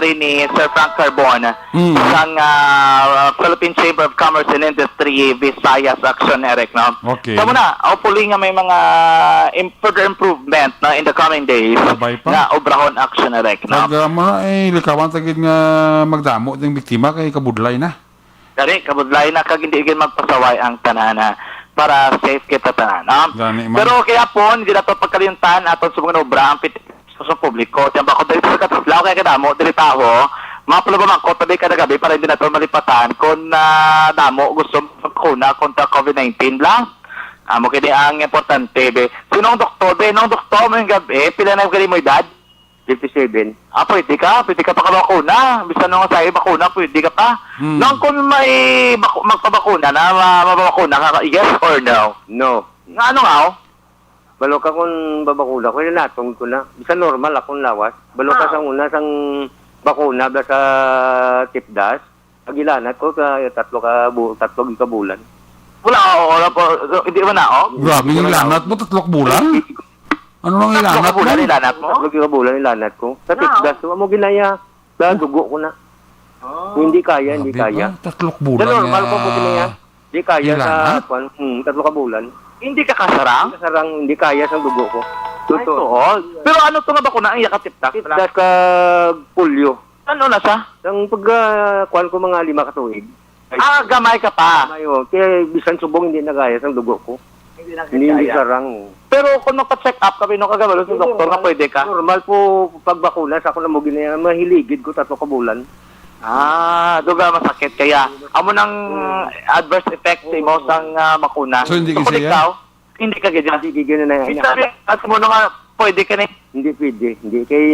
diri ni Sir Frank Carbon Mm. sang, ah, Philippine Chamber of Commerce and Industry Visayas Action, Eric, no? Okay. Sa muna, hopefully nga may mga im-, further improvement, no, in the coming days Sabay pa. nga obrahon action, Eric, no? Pag, ah, muna, eh, likawan ta gid nga magdamo ding biktima kay kabudlay na. Gani, kabudlay na kag hindi gid magpasaway ang tanan, ah, para safe kita tanan, no? Gani man. Pero kaya po, hindi na to pagkaliuntan aton sa mga obra ang pit-, sa publiko. Tiyan ba, kung dali sa katudlaw, kaya kadamo, dili taho, mga palabamangkot, tabi kada gabi para hindi nato malipatan kung, ah, damo gusto magpakuna kontra covid nineteen lang. Amo kini ang importante, be. Sinong doktor, be? Nung doktor, may gabi, pila na gani mo edad? Fifty-seven. Ah, pwede ka. Pwede ka pa kabakuna. Bisan nung sa bakuna, pwede ka pa. Hmm. Nung kung may baku-, magpabakuna na, ma-, mababakuna ka, yes or no? No. Nga ano nga, oh? Balo ka kung babakuna ko, ilanatong ko na. Bisan normal akong lawas. Balo ka Ah. sang una, sang bakuna ba sa tipdas. Pag ilanat ko, sa tatlo ka bu-, tatlo ka bulan. Wala, oo, wala po. So, hindi man na, oh. Grabe yung Wala. lanat mo, tatlo ka bulan? Ano nang Tatlo ka ilanat bulan mo? ilanat mo? Tatlo ka bulan ilanat ko. Sa No. tipdas, amo ginaya. Sa dugo ko na. Oh. Kung hindi kaya, hindi Grabe kaya. ba? Tatlo ka Sa bulan normal na ko, buti na yan. Di kaya sa ilanat? kwan, hmm, tatlo ka bulan. Hindi ka kasarang? Kasarang, hindi kaya sa dugo ko. Ay, Totoo. tuod. Pero ano to nga bakuna ang yakatipdak? Tipdas ka polio. Ano na siya? Ang pag, ah, kwan ko mga lima ka tuig. Ah, gamay ka pa. Gamay, oh. Kaya bisan subong hindi na kaya sa dugo ko. Hindi na Hindi, hindi kaya. sarang. Pero kung magpa-check up ka, Pino, kagabalo sa doktor nga pwede ka? Normal po pagbakuna sa ako na mo ginaya, mahiligid ko tatlo ka bulan. Ah, duga masakit kaya. Amo nang Hmm. adverse effect sa imo Oo. sang, ah, bakuna. So, hindi So, kung kasi yan? ikaw, hindi ka gid yan. Hindi gid yan na Hindi yan. sabi, at mo nga pwede ka ni. Hindi pwede. Hindi. Kay,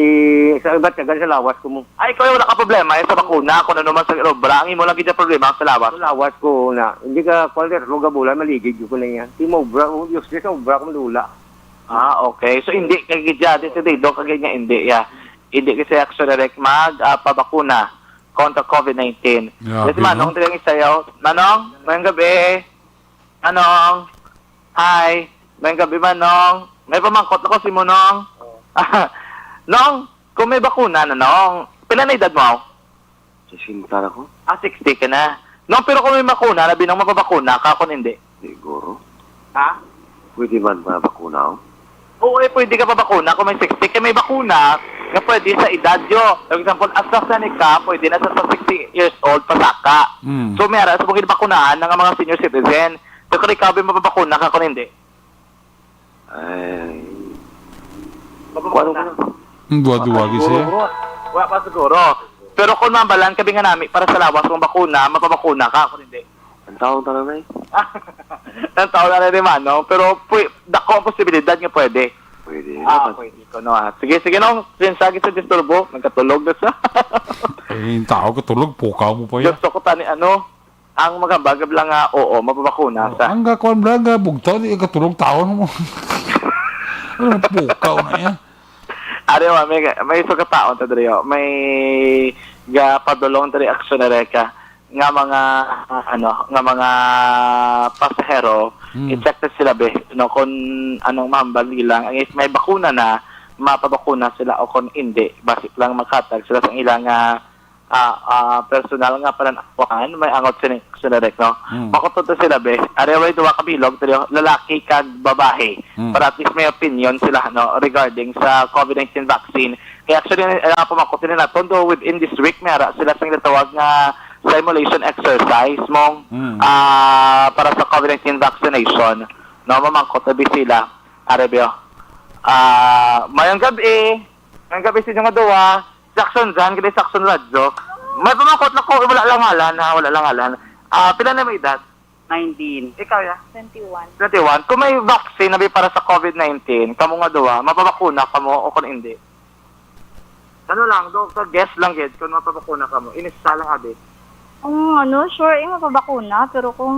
sa iba't tagal sa lawas ko mo. Ay, ikaw wala ka problema, eh, sa bakuna, kung ano man sa obra. Ang imo lang gid ang problema, sa lawas. Sa lawas ko na. Hindi ka, kwan, sir, luga bulan, maligid ko na yan. Di mo obra, oh, useless ang obra ko, malula. Ah, okay. So, hindi ka gid yan. Dito, dito, ka gid nga, hindi, ya. Hindi kasi actually, Rick, mag, ah, pabakuna kontra covid nineteen. Grabe, Yes, Manong, no? dili ang isayaw. Manong, mayang gabi. Manong, hi. Mayang gabi, Manong. May pamangkot ako si Munong. Oh. Nong, kung may bakuna na, Nong, pila na edad mo? Sesenta na ko. Ah, sixty ka na. Nong, pero kung may bakuna, labi nang mapabakuna ka, kung hindi. Siguro. Ha? Pwede man mabakuna, oh. Oo, eh, pwede ka pabakuna kung may sixty. Kaya may bakuna nga pwede sa edad yo. For example, AstraZeneca, pwede na sa, sa sixty years old, pasaka. Mm. So, may ara, sa mga bakunaan ng mga senior citizen. So, kung ikaw, may mapabakuna ka kung hindi. Ay. Mababakuna. Kuwan ko na. Ang duwa-duwa, Siguro, gisi. bro. Wala pa siguro. Pero kung mambalan kami nga nami para sa lawas mong bakuna, mapabakuna ka kung hindi. Ang taong tanang na eh. Ang taon na rin, Manong. Pero pwi-, dako ang posibilidad nga pwede. Pwede. Ah, Dapat. pwede ko, no, ah. Sige, sige, no. Sinsya gid sa disturbo. Nagkatulog na sa. Eh, yung tao katulog, pukaw mo pa yan. Gusto ko tani, ano, ang magambag lang nga, oo, mapabakuna Oh, sa. Ang gakuan bla, ang gabugtaw, di katulog taon mo. Ano, pukaw na yan. Ari, wa, may, may isa ka taon ta diri, oh. May gapadulong diri aksyon na reka nga mga, ah, ano, nga mga pasahero, Hmm. i-check na sila, be, no, kung anong mahambal ilang, ang if may bakuna na, mapabakuna sila o kung hindi, basi lang makatag sila sa ilang, ah, ah, ah, personal nga panan-awan, may angot sini, sila, Rick, no? Hmm. Makutob to sila, be. Ari, way duha ka bilog, tulo, lalaki kag babae. Hmm. Para at least may opinion sila, no, regarding sa COVID nineteen vaccine. Kaya actually, ah, pamangkot nila naton, do within this week, may ara sila sing gitawag nga simulation exercise, mong, Hmm. ah, para sa COVID nineteen vaccination. No, mamangkot na bi sila. Ari, be, oh. Ah, mayong gabi. Mayong gabi sa inyo nga duha. Jackson Jan, kini Jackson Radyo. May pamangkot na ko, wala lang ngalan, ha, wala lang ngalan. Ah, pila na may edad? Nineteen. Ikaw, ya? Twenty-one. Twenty-one. Kung may vaccine na bi para sa COVID nineteen, kamo nga duha, mapabakuna kamo o kung hindi? Ano lang, do, ka guess lang gid kung mapabakuna kamo. Inista lang, abi. Kung ano, sure, eh, mapabakuna, pero kung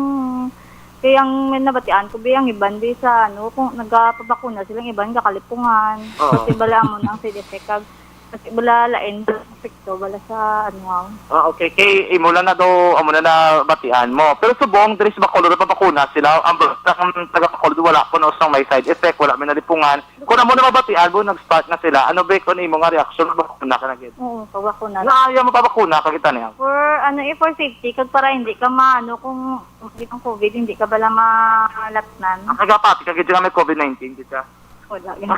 kaya ang may nabatian ko, bi, ang iban, bi, sa ano, kung nagapabakuna sila, ang iban, gakalipungan. Oo. Kasi bala mo nang side effect, kag, kasi bala lain, bala epekto, bala sa ano, ah. Ah, okay. Kay imo lang na daw, amo na nabatian mo. Pero subong, diri sa Bacolod, papakuna sila. Ang bala, ang taga Bacolod, wala po, no, sang may side effect, wala may nalipungan. Kung amo na mabatian mo, nag-start na sila. Ano ba kung imo nga reaksyon? Mabakuna ka na gid. Oo, pabakuna. Na ayaw mo pabakuna ka kita niya. For, ano, eh, for safety, kag para hindi ka maano kung ang COVID, hindi ka bala malatnan. Ang kagapati ka gid nga may COVID nineteen, gid ka. Wala, gid.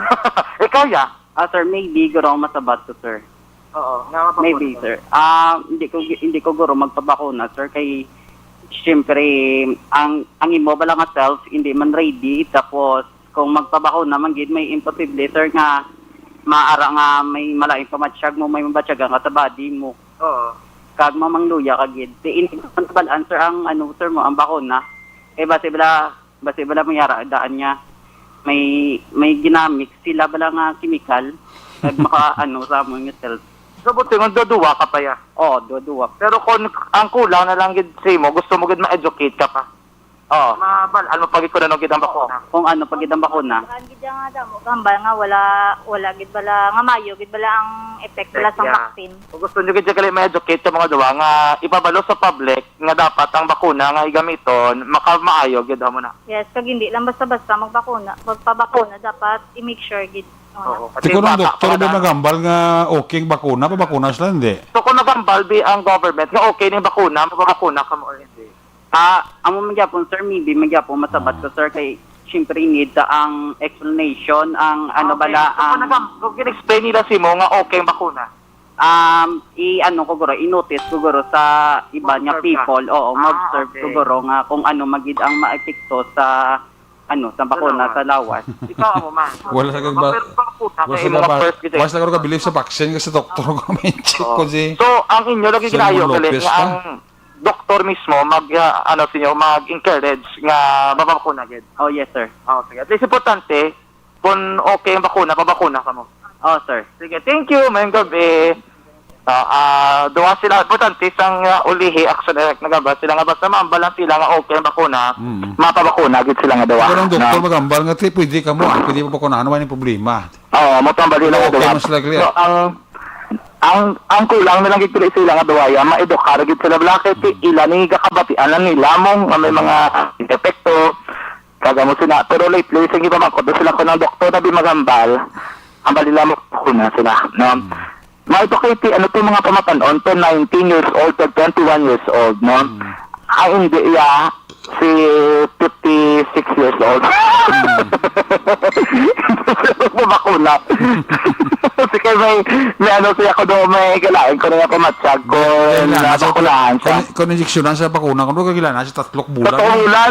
Ikaw, ya? Ah, sir, maybe, guro ang masabat ko, sir. Oo, nga mabakuna Maybe, ka. sir. Ah, hindi ko, hindi ko, guro, magpabakuna, sir, kay, siyempre, ang, ang imo bala nga self, hindi man ready, tapos, kung magpabakuna man gid, may imposible, sir, nga maara nga may malain pamatyag mo, may mabatyagan ka sa body mo. Oo. Kag mamangluya ka gid. Di, hindi ko pa nabalaan, sir, ang ano, sir, mo, ang bakuna. Eh, basi bala, basi bala may ara, daan nga may, may ginamix sila bala nga chemical. Kag maka, ano, sa amon nga self. So, buti nga duduwa ka pa, ya? Oo, duduwa. Pero kung ang kulang na lang gid sa imo, gusto mo gid ma-educate ka pa? Oo. Mabal-an mo pa gid kung ano gid ang bakuna. Kung ano pa gid ang bakuna. Ang gid nga damo gambal nga wala, wala gid bala, nga mayo gid bala ang effect bala sa Effect, yeah. vaccine. Kung gusto nyo gid gali ma-educate sa mga duwa nga ipabalo sa public nga dapat ang bakuna nga igamiton makamaayo gid amo na. Yes, kag hindi lang basta-basta magbakuna, magpabakuna, dapat i-make sure gid. Oo. Kasi Ti kung ang bata doktor pa ba lang. nagambal nga okay ang bakuna, pabakuna sila, hindi? So kung nagambal bi ang government nga okay ni bakuna, mapabakuna ka mo or hindi? Ah, amo man gyapon, sir, maybe man gyapon masabat Ah. ko, sir, kay siyempre need ta ang explanation, ang ano Okay. bala So, kung ang nagam-, kung kin-explain nila sa imo nga okay ang bakuna? Um, i-ano ko guro, i-notice ko guro sa iba nga Mo-observe ka? people, oo, Ah, ma-observe ko okay. guro nga kung ano magid ang maepekto sa ano, sa bakuna Dalawa. sa lawas. Ikaw, amo, ma. Wala sa kag ba-, Pero bakuna, wala kay sa imo nga gaba-, first gid, eh. wala sa garo ka believe sa vaccine kasi doktor ko may check Oo. ko si So, ang inyo lagi Sir ginayo, Ramon gali, Lopez nga pa? ang doktor mismo mag, ah, ano, sa inyo, mag-encourage nga mapabakuna gid. Oh, yes, sir. Oh, sige. At least importante, kung okay ang bakuna, pabakuna ka mo. Oh, sir. Sige, thank you. Mayong gabi. Ah, ah, duha sila, importante sang, ah, ulihi, Action Direct nagambal sila nga basta maambal lang sila nga okay ang bakuna, Mm. mapabakuna gid sila nga duha, Pero ang doktor no? magambal nga, "Ti, pwede ka mo, ah, pwede mo bakunahan, wala nang problema." Oo, mo tambal sila Pero nga okay duha. mas likely, So, ah. ang, ang, ang kulang na lang gid pili sila nga duha, ya, maedukar gid sila, bala, kay ti-, ila ni gakabatian lang nila mong nga may mga epekto, kag amo sina. Pero lately, sige pa, mangkot sila kung ang doktor na di magambal, ang bali lang mo, bakuna sila, no? Mm. May to kay ti-, ano to mga pamatan-on to, nineteen years old to twenty-one years old, no? Mm. Ang hindi iya, si fifty-six years old. Mm. Mabakuna. Kasi kay may, may ano siya ko doon, may galain ko na nga pamatsag ko, Kailangan sa nabakunahan siya. Kung, kung injeksyonan sa bakuna, kung kailangan sa tatlok bulan. Tatlok bulan.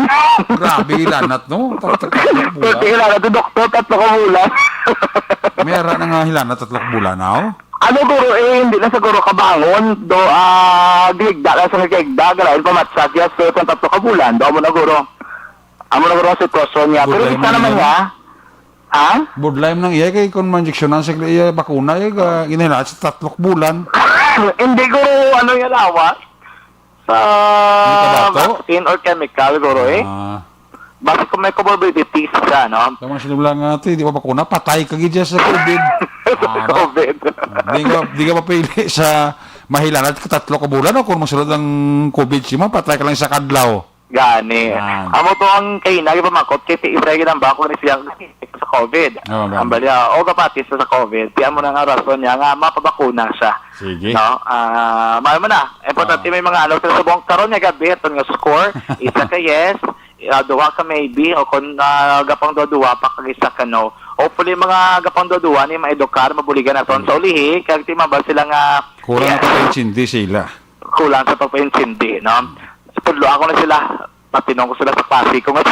Grabe, ilanat, no? Tatlok, tatlok bulan. Kung kailangan sa doktor, tatlok bulan. May ara na nga hilanat, tatlok bulan, aw? Ano, guro, eh, hindi na siguro kabangon. Do, ah, gigda lang sa gigda, galain pa matsa, yes, so, kung tatlo ka bulan, do mo na, guro. Amo na, guro, ang sitwasyon niya. Pero Borderline kita na naman niya. niya, ha? Borderline nang iya, kay kung manjeksyonan sa iya, bakuna, eh, ka, ginahilaan sa tatlo ka bulan. Hindi, guro, ano yung lawas? Sa Hindi ka bato? vaccine or chemical, guro, eh. Ah. Basi kung may comorbidities ka, no? Tama sila lang nga, ito, di ba bakuna? Patay ka gid siya sa COVID. Sa Ah, ba? COVID. Di ka, di ka mapili sa mahilanat ka tatlo ka bulan, o kung masulod ang COVID, si mo, patay ka lang sa kadlaw. Gani. Yan. Amo to ang kaina, di ba, makot? Kay si Efrain ginamba ko ni siya, sa COVID. Oh, ang gani. Balya, o gapati sa, sa COVID. Ti amo na nga rason niya nga mapabakuna siya. Sige. No? Ah, maayo man na. Importante Ah. may mga ano, sa subong karon nga gabi, aton nga score, isa ka yes, ah, duha ka maybe, o kung, ah, gapang duha-duha pa, kag isa ka no. Hopefully, mga gapang duha-duha ni maedukar, mabuligan naton sa ulihi, kag ti mabal sila nga Kulang yes. na pag-intindi sila. Kulang sa pagpaintindi, no? Tudlo ako na sila. Patinon ko sila sa klase ko nga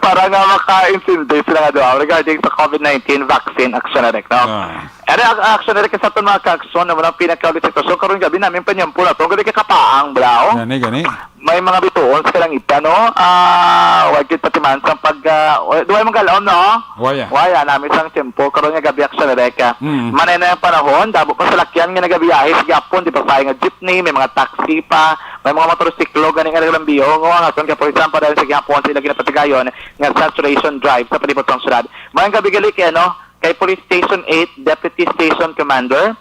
para nga makaintindi sila nga duha regarding sa COVID nineteen vaccine, Action Direct, no? Ah. Ano ang Action Direct sa aton mga ka-action na muna pinakauli sa sitwasyon karon gabi namin panyampo na to. Ang gabi kakapaang, bro. Gani, gani. May mga bituon sa kalangitan, no? Ah, wag kita timan sa pag, ah, wa-, duway mong galon, no? Waya. Waya, namin sang tempo. Karon nga gabi, Action Direct, ah. Mm. Manay na ang panahon, damo pa salakyan nga nagabiyahe sa gihapon, di pa sa nga jeepney, may mga taxi pa, may mga motorsiklo, gani nga naglambiyo, nga ang aton kapulisan pa dahil sa gihapon sila ginapatigayon nga saturation drive sa palibot sang syudad. Mayong gabi gali kay, ano, kay Police Station eight, Deputy Station Commander,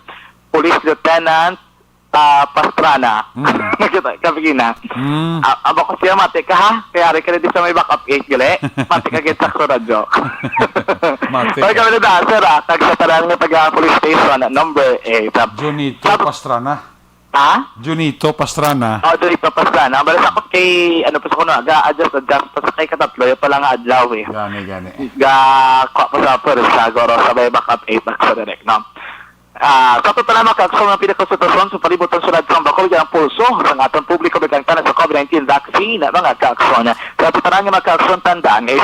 Police Lieutenant, ah, Pastrana. Mm. Nakita, kapigina. Mm. Ah, abo ko siya, mati ka, ha? Kaya ari ka na di sa may backup eight, gali. Mati ka gid sa Radyo. Mati Ay, ka. Kami na da, sir, ah, kag sa tanan nga taga police station, number eight. Ah, Junito sa Pastrana. Ha? Junito Pastrana. Oh, Junito Pastrana. Bala sa akong kay, ano pa sa kuno, aga, adjust, adjust pa sa kay katatlo, yung pala nga adlaw, eh. Gani, gani. Ga, kwa pa sa pwersa, goro, sa may backup eight, back sa direct, no? Ah, sa total na mga ka-action nga pinakasitwasyon sa palibot sang syudad sang Bacolod, ang pulso sang aton publiko, biglang tanan sa COVID nineteen vaccine, mga ka-action. Sa total nga mga ka-action, tandaan, eh,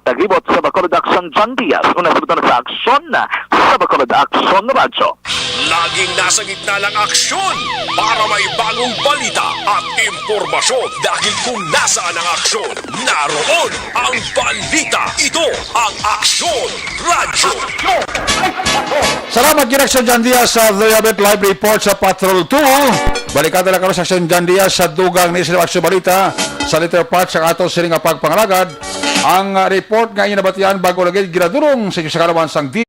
Taglibot sa Bacolod Action, John Diaz. Una sa butang sa Action, sa Bacolod Action Radyo. Laging nasa gitna ng aksyon para may bagong balita at impormasyon. Dahil kung nasaan ang aksyon, naroon ang balita. Ito ang Aksyon Radyo. Salamat, Gid Action John Diaz, sa Loyabit Live Report sa Patrol two. Balikan na lang kami sa Action John Diaz sa dugang ni sila Action Balita sa later part sa ato sining nga pagpangalagad. Ang, ah, report nga inyo nabatian bago lagi ginadurong sa inyo sa kalawan sang di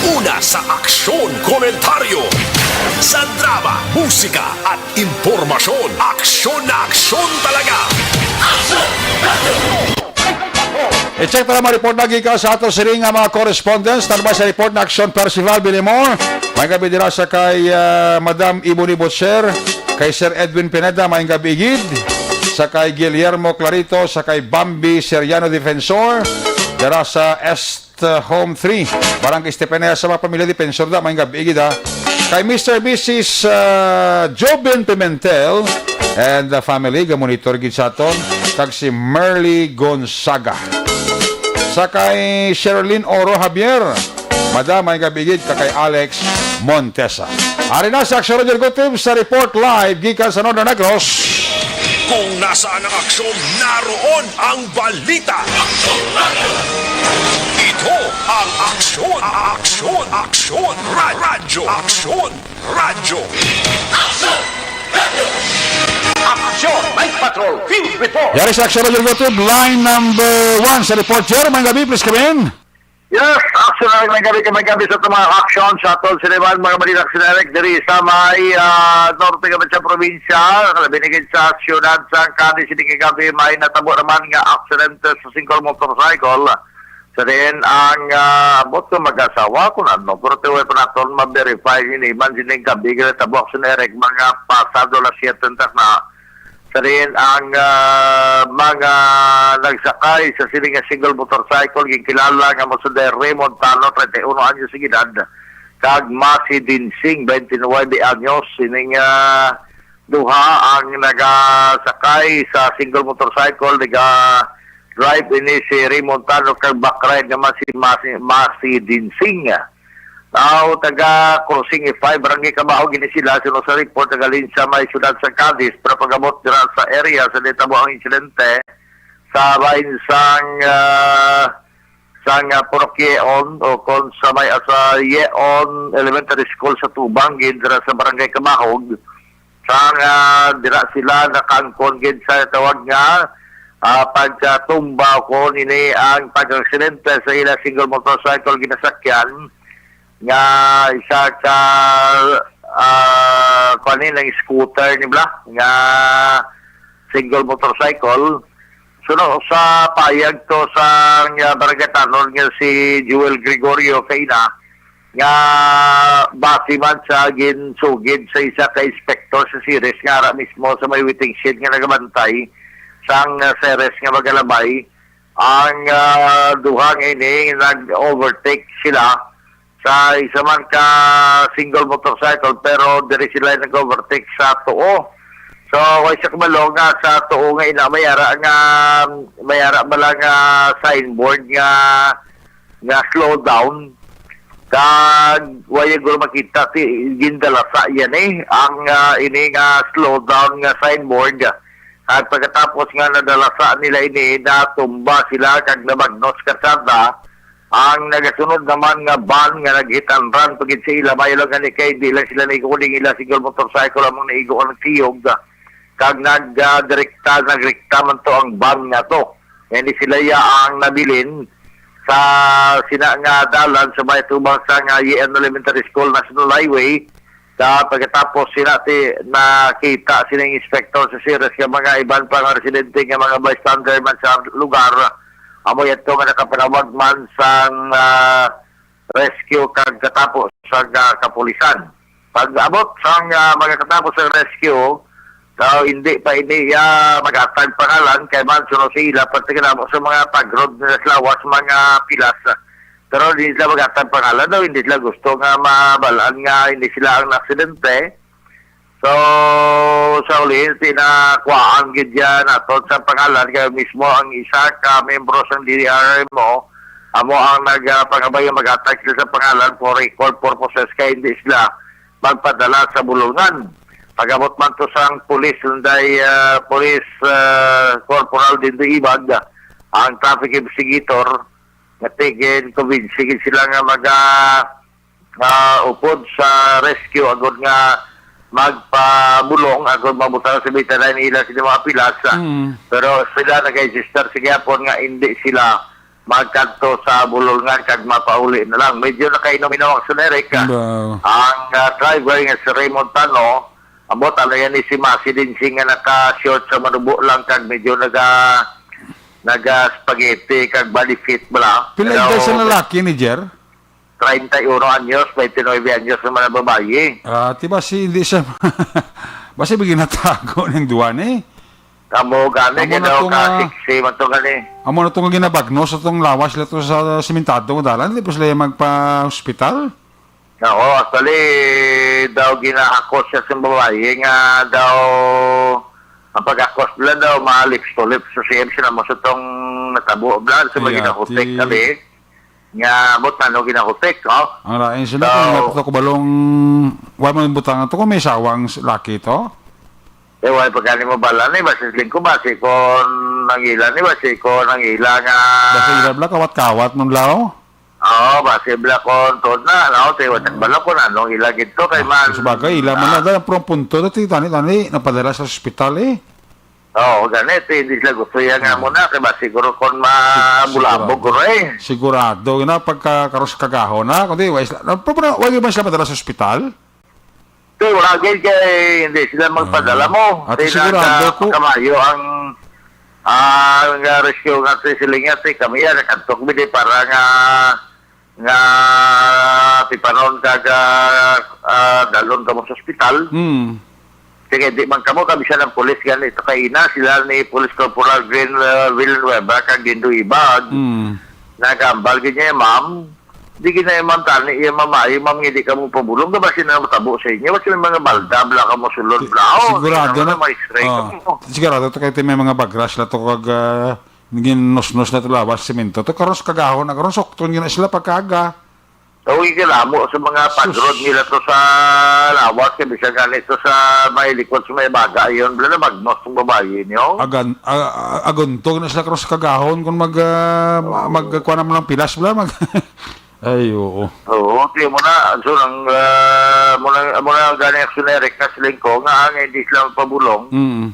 Una sa aksyon, komentaryo, sa drama, musika, at impormasyon. Aksyon na aksyon talaga. I-check na lang mga report na gikan sa ato siring nga mga correspondents. Tanbay sa report na Aksyon, Percival Bilimon. May gabi dira sa kay, ah, Madam Ebony Butcher, kay Sir Edwin Pineda, may gabi gid. Sa kay Guillermo Clarito, sa kay Bambi Seriano Defensor, dira sa Est, ah, Home three, Barangay Estefanía, sa mga pamilya Defensor da, may gabi gid, ha. Kay Mister Missus, ah, Joven Pimentel and the family, ga-monitor gid sa aton, kag si Merly Gonzaga. Sa kay Sherlyn Oro Javier, Madam, may gabi gid ka kay Alex Montesa. Ari na si Aksyon Roger Gutib sa report live gikan sa Northern Negros. Kung nasaan ang aksyon, naroon ang balita. Ito ang aksyon, aksyon, aksyon, ra-, radyo, aksyon, radyo. Aksyon, Night Patrol, Field Report. Yari sa Aksyon Roger Gutib, line number one sa report. Sir, may gabi, please come in. Yes, aksyon na may gabi, may gabi sa itong mga aksyon sa aton siniman, mga balita sa direct diri sa may, ah, norte kami sa probinsya, labi na gid sa siyudad sa Cadiz. Ini kagabi may natabo naman nga aksidente sa single motorcycle. Sa diin ang, ah, ambot nga mag-asawa, kung ano, pero tiway pa naton ma-verify ini man sining gabi, kaya tabo aksyon, Eric, mga pasado las siyete na. Sa diin ang, ah, mga nagsakay sa sini nga single motorcycle ginkilala nga mosunday Raymond Tano, treinta y uno anyos ang edad, kag Masi Dinsing, twenty-nine anyos. Sining, ah, duha ang nagasakay sa single motorcycle, naga-drive ini si Raymond Tano kag backride naman si Masi, Masi Dinsing. Tao taga Crossing F five, Barangay Cabahog ini sila, suno sa report, taga Linsa, may siyudad sa Cadiz, pero pag-abot dira sa area sa nitabo ang insidente, sa bahin sang, ah, sang, ah, Purok Yeon, o kon sa may, ah, sa Yeon Elementary School sa Tubang, gid dira sa Barangay Cabahog, sang, ah, dira sila nakaangkon gid sa tawag nga, ah, pagkatumba, o kon ini ang pag-aksidente sa ila single motorcycle ginasakyan nga isa ka, ah, kuan ni, nang scooter ni bla nga single motorcycle. Suno sa payag to sa, ah, barangay tanod nga si Joel Gregorio kaina, nga base man sa ginsugid sa isa ka inspektor sa Ceres nga ara mismo sa may waiting shed nga nagabantay sang, ah, Ceres nga magalabay, ang, ah, duha nga ini nag-overtake sila sa isa man ka single motorcycle, pero diri sila nag-overtake sa tuo. So, way sa kabalo nga sa tuo nga ina, may ara nga, may ara bala nga signboard nga, nga slow down. Kag wala guro makita ti gindalasa yan eh. Ang, ah, ini nga slow down nga signboard. At pagkatapos nga nadalasa nila ini, natumba sila kag nabagnos karsada. Ang nagasunod naman nga van nga nag-hit and run pa gid sa ila, may lang gani kay di lang sila naigo kuning ila single motorcycle among naigo ang nagsiyog, kag nag, ah, direkta, nagrekta man to ang van nga to. Kaya ni sila ya ang nabilin sa sina nga dalan sa may tubang sa nga Yeon Elementary School National Highway. Sa pagkatapos sila ti nakita sining inspektor sa Ceres nga mga iban pa nga residente nga mga bystander man sa lugar, amo yadto nga nakapanawag man sang, ah, rescue kag katapos sa, ah, kapulisan. Pag-abot sang, ah, mga katapos sa rescue, so, hindi pa ini ya maghatag pangalan kay man suno sa ila, pati ka namo sa mga tagrod nila sa lawas, mga pilas. Pero hindi sila maghatag pangalan daw, hindi sila gusto nga mabalaan nga hindi sila ang aksidente. So, sa ulihin, pinakuhaan gid yan naton sa pangalan, kaya mismo ang isa ka membro sang D R M O, amo ang nagpangabay nga maghatag sila sa pangalan for record purposes, kaya hindi sila magpadala sa bulungan. Pag-abot man to sang police, Lunday, ah, Police, ah, Corporal Dindo Ibag, ang traffic investigator, nga tigin, convince gid sila nga maga, ah, upod sa rescue agud nga magpabulong agud mabutang sa bitanan nila sila mga pilas. Mm. Pero sila nag-register sa gihapon nga hindi sila magkadto sa Bulolngan kag mapauli na lang. Medyo nakainom-inom ako sa Eric. Ba? Ang, ah, driver nga si Raymond Tano, ambot, ano yan, ni si Masi din siya nga naka-short sa manubo lang kag medyo naga-, naga-spaghetti kag body fit bala. Pila edad sa lalaki ni Jer? Treinta y uno anyos, twenty-nueve anyos naman ang babayi. Ah, ti ba si, hindi siya, ba si bigyan natago ng duwa ni? Amo gani, amo na daw to ka nga, sexy man to gani. Amo na to nga ginabagnos atong lawas la to sa simentado nga dalan, di pa sila magpa-hospital? Oo, actually, daw ginahakos siya sa babayi nga daw ang paghakos nila daw ma-lips to lips sa siyem sila mo sa tong natabo bla sa mga ginahutik kami. Nga, mo tanong ginahutik, oh. Ang lain sila kung nato ko balong, wala man butang to kung may sawang s-, laki to? Eh, wala pa gani mo bala ni, basi siling ko, basi ko nangila ni, basi ko nangila nga. Basi ila bla, kawat-kawat man bla, oh. Oo, basi bla ko, to na, no, te, wala bala ko na, nung ila gid to, kay man. Sabagay, ila man na, dahil ang punto na, ti, tani, tani, napadala sa ospital, eh. Oo, gani, ti, hindi sila gusto yan nga mo na, kay ba siguro kon mabulabog ko na, eh. Sigurado, yun na, pagka karos kagahon na, kundi, wa isla, na, pero, wa, wa sila madala sa ospital? Ti, wala gid kay hindi sila magpadala mo. Ti, sigurado ko. Kamayo ang, ang, ah, rescue nga ti siling nga ti kami ya nakadto mi di para nga, nga tipanon kag, ah, ah, dalon kamo sa ospital. Hmm. Sige, di man kamo kami siya ng pulis gani ito kay ina sila ni Police Corporal Green, ah, Villanueva kag Dindo Ibag. Hmm. Nagambal gid niya, ma'am. Di gid na imam tani, iya mama, imam nga di ka mo pabulong, nga ba sila matabo sa inyo? Wala may mga balda, bla ka mo sulod, bla, oh, sigurado na, may strike mo. Sigurado to kay may mga bagras na to kag, ah, ginusnos na to lawas, semento. To karon sa kagahon, na karon sukton gina sila pagkaga. Tawag yung kalamo sa mga pagrod nila to sa lawas, kaya bisa gani to sa may likod sa may baga, yun, bla na magnos ng babae niyo. Agan, a-, a-, aguntog na sila karon sa kagahon kung mag, ah, ma-, magkuha naman ng pilas, bla, mag, Ay, oo. Oo, ti mo na. So, ang, ah, mo na, mo na gani ang generic na siling ko, nga ang hindi sila magpabulong. Mm.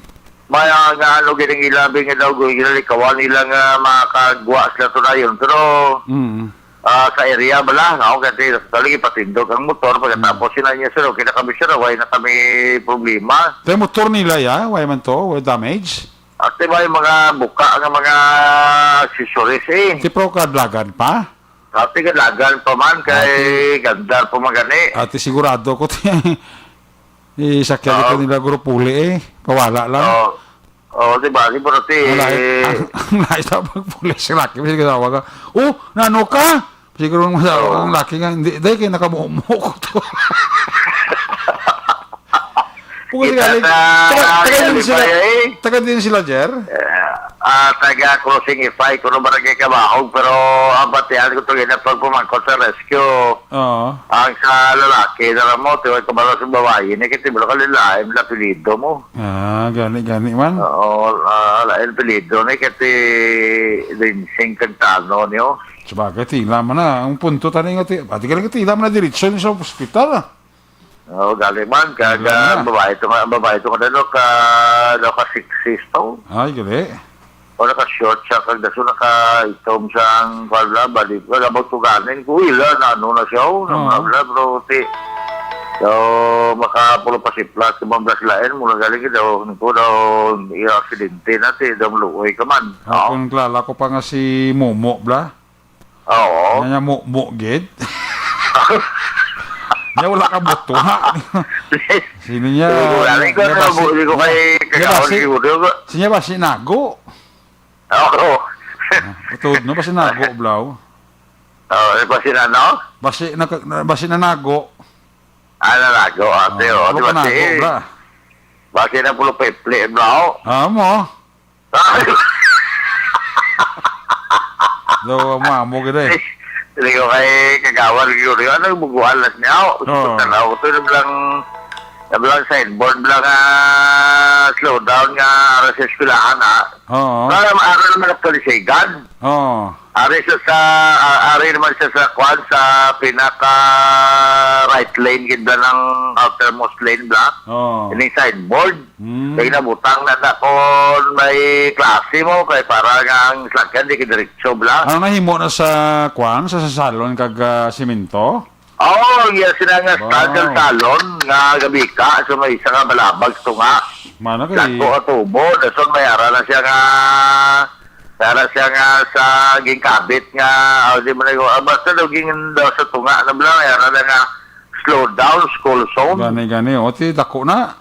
May, ah, nga ano, gining ilabi nga daw, ginalikawan nila nga makagwa sila to dayon. Pero, Mm. ah, sa area bala, nga ako kasi, actually, ipatindog ang motor, pagkatapos Mm. sila niya, sir, okay na kami, sir, wala na kami problema. Kaya motor nila, ya? Wala man to? Wala damage? Ate, may mga buka nga mga accessories, eh. Ti pro kadlagan pa? Ate, kadlagan pa man, kay gandar pa man gani. Ate, sigurado ko, ti, isakyan Oo. Ito nila guro puli, eh. Pawala lang. Oo. Oo, di ba? Di ba, ate? Ang lahi, ang, ang lahi sa pagpuli sa laki, may kasawa ka. "Oh, nano ka?" Siguro ang masawa Oo. Ang laki nga, "Hindi, dahil kayo nakamumo ko to." Kung Kita galing, sa taga, taga din sila, Ibay, eh. Taga din sila, Jer? Eh, ah, taga Crossing Ifay, kuno barangay Kabahog, pero ang batian ko to, ginapagpumangkot sa rescue. Oo. Ang sa lalaki, na lang mo, tiwag ka ba sa babae, ni kasi wala ka lilain, na apelyido mo. Ah, gani, gani man. Oo, ah, lain apelyido, ni kasi Dinsing Cagtano, niyo. Sabagay, tila man na. Ang punto, tani nga, ti-, ati ka lang, tila man na diretsyo sa ospital, ah. Oo, galing man. Kag, Galing ah, na. Babae to nga, babae to nga, ano, ka, ano, ka sexist to. Ay, gali. O naka-short siya, kag daso naka-itom siyang, wala, balik, wala, magtuganin ko, ila, na ano na siya, oh, na Oo. Bla, bla, pero ti, so, makapulo pa si Plat, kung mablas lain, mula galing ka daw, ko daw, iya aksidente na, ti, daw maluoy ka man. Ah, Oo. Kung kilala ko pa nga si Momo, bla? Oo. Nga niya mo, mo, gid? Niya wala ka buto, ha? Sino niya? Hindi ko alam Niya kung basi, ano, hindi ko kay niya, niya kagawad basi, siguro ko. Siya basi nago. Oo. Ah, tuod, no? Basi nago, blaw. Oo, eh, basi na, no? Basi na, na, basi na nago. Ah, nalago, ate, Ah, oh, ano di ka ba, nago, si, bla? Basi na pulo peple, blaw. Ah, mo. Daw, amo, amo gid, eh. Hindi ko kay kagawad, siguro. Ano yung buguan na niya? Oo. Gusto ka na, ito yung bilang, yung bilang signboard, bilang, ah, slow down nga, ara sa eskwelahan, ha? Oo. Para maaral naman ang kalisigan. Oo. Ari siya sa, ah, ari naman siya sa kwan, sa pinaka right lane, gid ba, ng outermost lane, bla? Oo. Ining sideboard. Hmm. Kay nabutang na na kon may klase mo, kay para nga ang sakyan di diretso, bla. Ano nahimo na sa kwan, sa, sa salon kag, ah, simento? Oo, iya sila nga Wow. Stagger Salon nga gabika, so may isa nga balabag sa tunga. Mana kay Dako ka tubo, dason may ara na siya nga, may ara siya nga sa ginkabit nga, ah, di mo na, ah, basta daw ging daw sa tunga na bala, may ara na nga slow down, school zone. Gani, gani. O, ti dako na.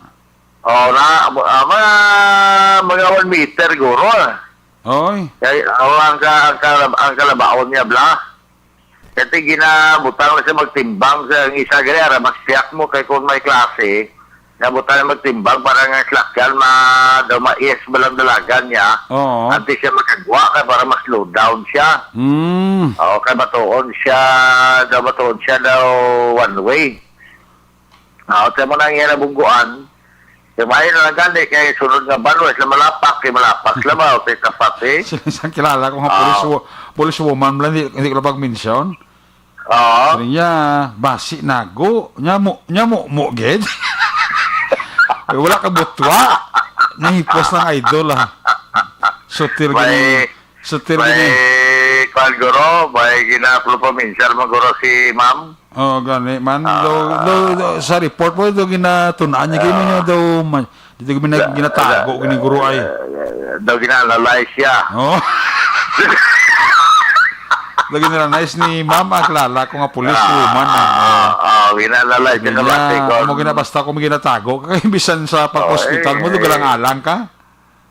Oh, na, ah, mga, mga one meter guro, ah. Oy. Kay, oh, ang ka-, ang ka-, ang kalabaon niya, bla. Kati ginabutang na siya magtimbang sa ang isa gali, ara, mas siyak mo kay kung may klase, nabutang na magtimbang para nga slakyan ma-, daw mais ba lang dalagan niya, Oo. Antes siya makagwa kay para mas slow down siya. Mm. Oo, kay matuon siya, daw matuon siya daw one way. Ah, sa mo na ang iya nabungguan, gamay na lang gani kay sunod nga ban, wa sila malapak, kay malapak sila ba, o kay kapat, eh. Sila isang kilala ko nga Ah. police wo-, police woman lang, di, di ko lang pag-mention. Oo. Sabi niya, "Basi nago, nya mo, nya mo, mo, gid." Eh, wala ka butwa. Nahipos lang, idol, ah. Sutil May, gini. Sutil gini. May kwan, guro, may gina-, paminsar mo, guro, si ma'am. Oh, gani man. Ah. Daw, daw, daw, sa report mo, daw ginatun-an niya, gini Ah. niya daw, ma-, dito gina-, Da-, ginatago, da-, gini, guro, ay. Da-, daw gina-analyze siya. Oh. Daw gina-analyze ni ma'am, ang kilala ko nga police Ah, woman, ah, ah, ah. Ah, gina-analyze Sabi niya, niya, kung amo gina-, basta kung may ginatago ka, kay bisan sa Oh, pag-hospital mo, eh. Dugalang-alang ka.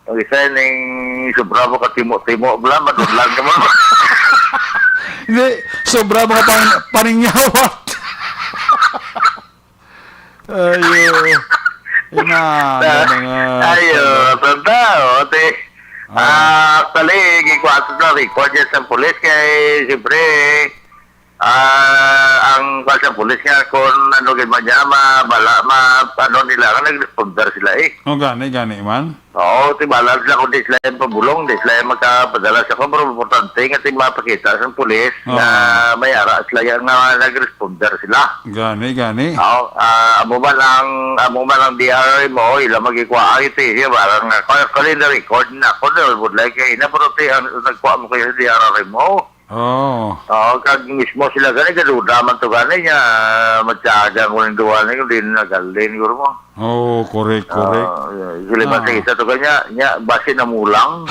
Ang isa ning sobra mo ka timo-timo, bla, madudlan ka mo. Hindi, sobra mga pang-, paningyawat. Ayo. Ina, Na, mga ayo, tanda, o, te. Ah. Ah, actually, gikuha sa record yan sa pulis kay, siyempre, Ah, ang kwan sa pulis nga, kung ano gid man niya, ma-, bala, ma-, ano nila, nga nag-responder sila, eh. Oh, gani, gani man. Oo, ti bala sila kung di sila yung pabulong, di sila yung magkapadala sa kwan, pero importante nga ti mapakita sa pulis Oo. nga may ara sila yan nga nag-responder sila. Gani, gani. Oo, ah, amo man ang, amo man ang D R mo, ila magikuha ang iti, siya, barang nga, kaya, kaya na record na ako, na, would like, eh, na, pero ti, ang, nagkuha mo kayo sa D R mo. Oh. Oo, kag mismo sila gani, gaduda man to gani niya, matyaga ko ning duwa na yun, di na nagalin, siguro mo. Oh, correct, correct. Ah, yeah, sila ba Ah. sa isa to kanya, niya, basi na mulang.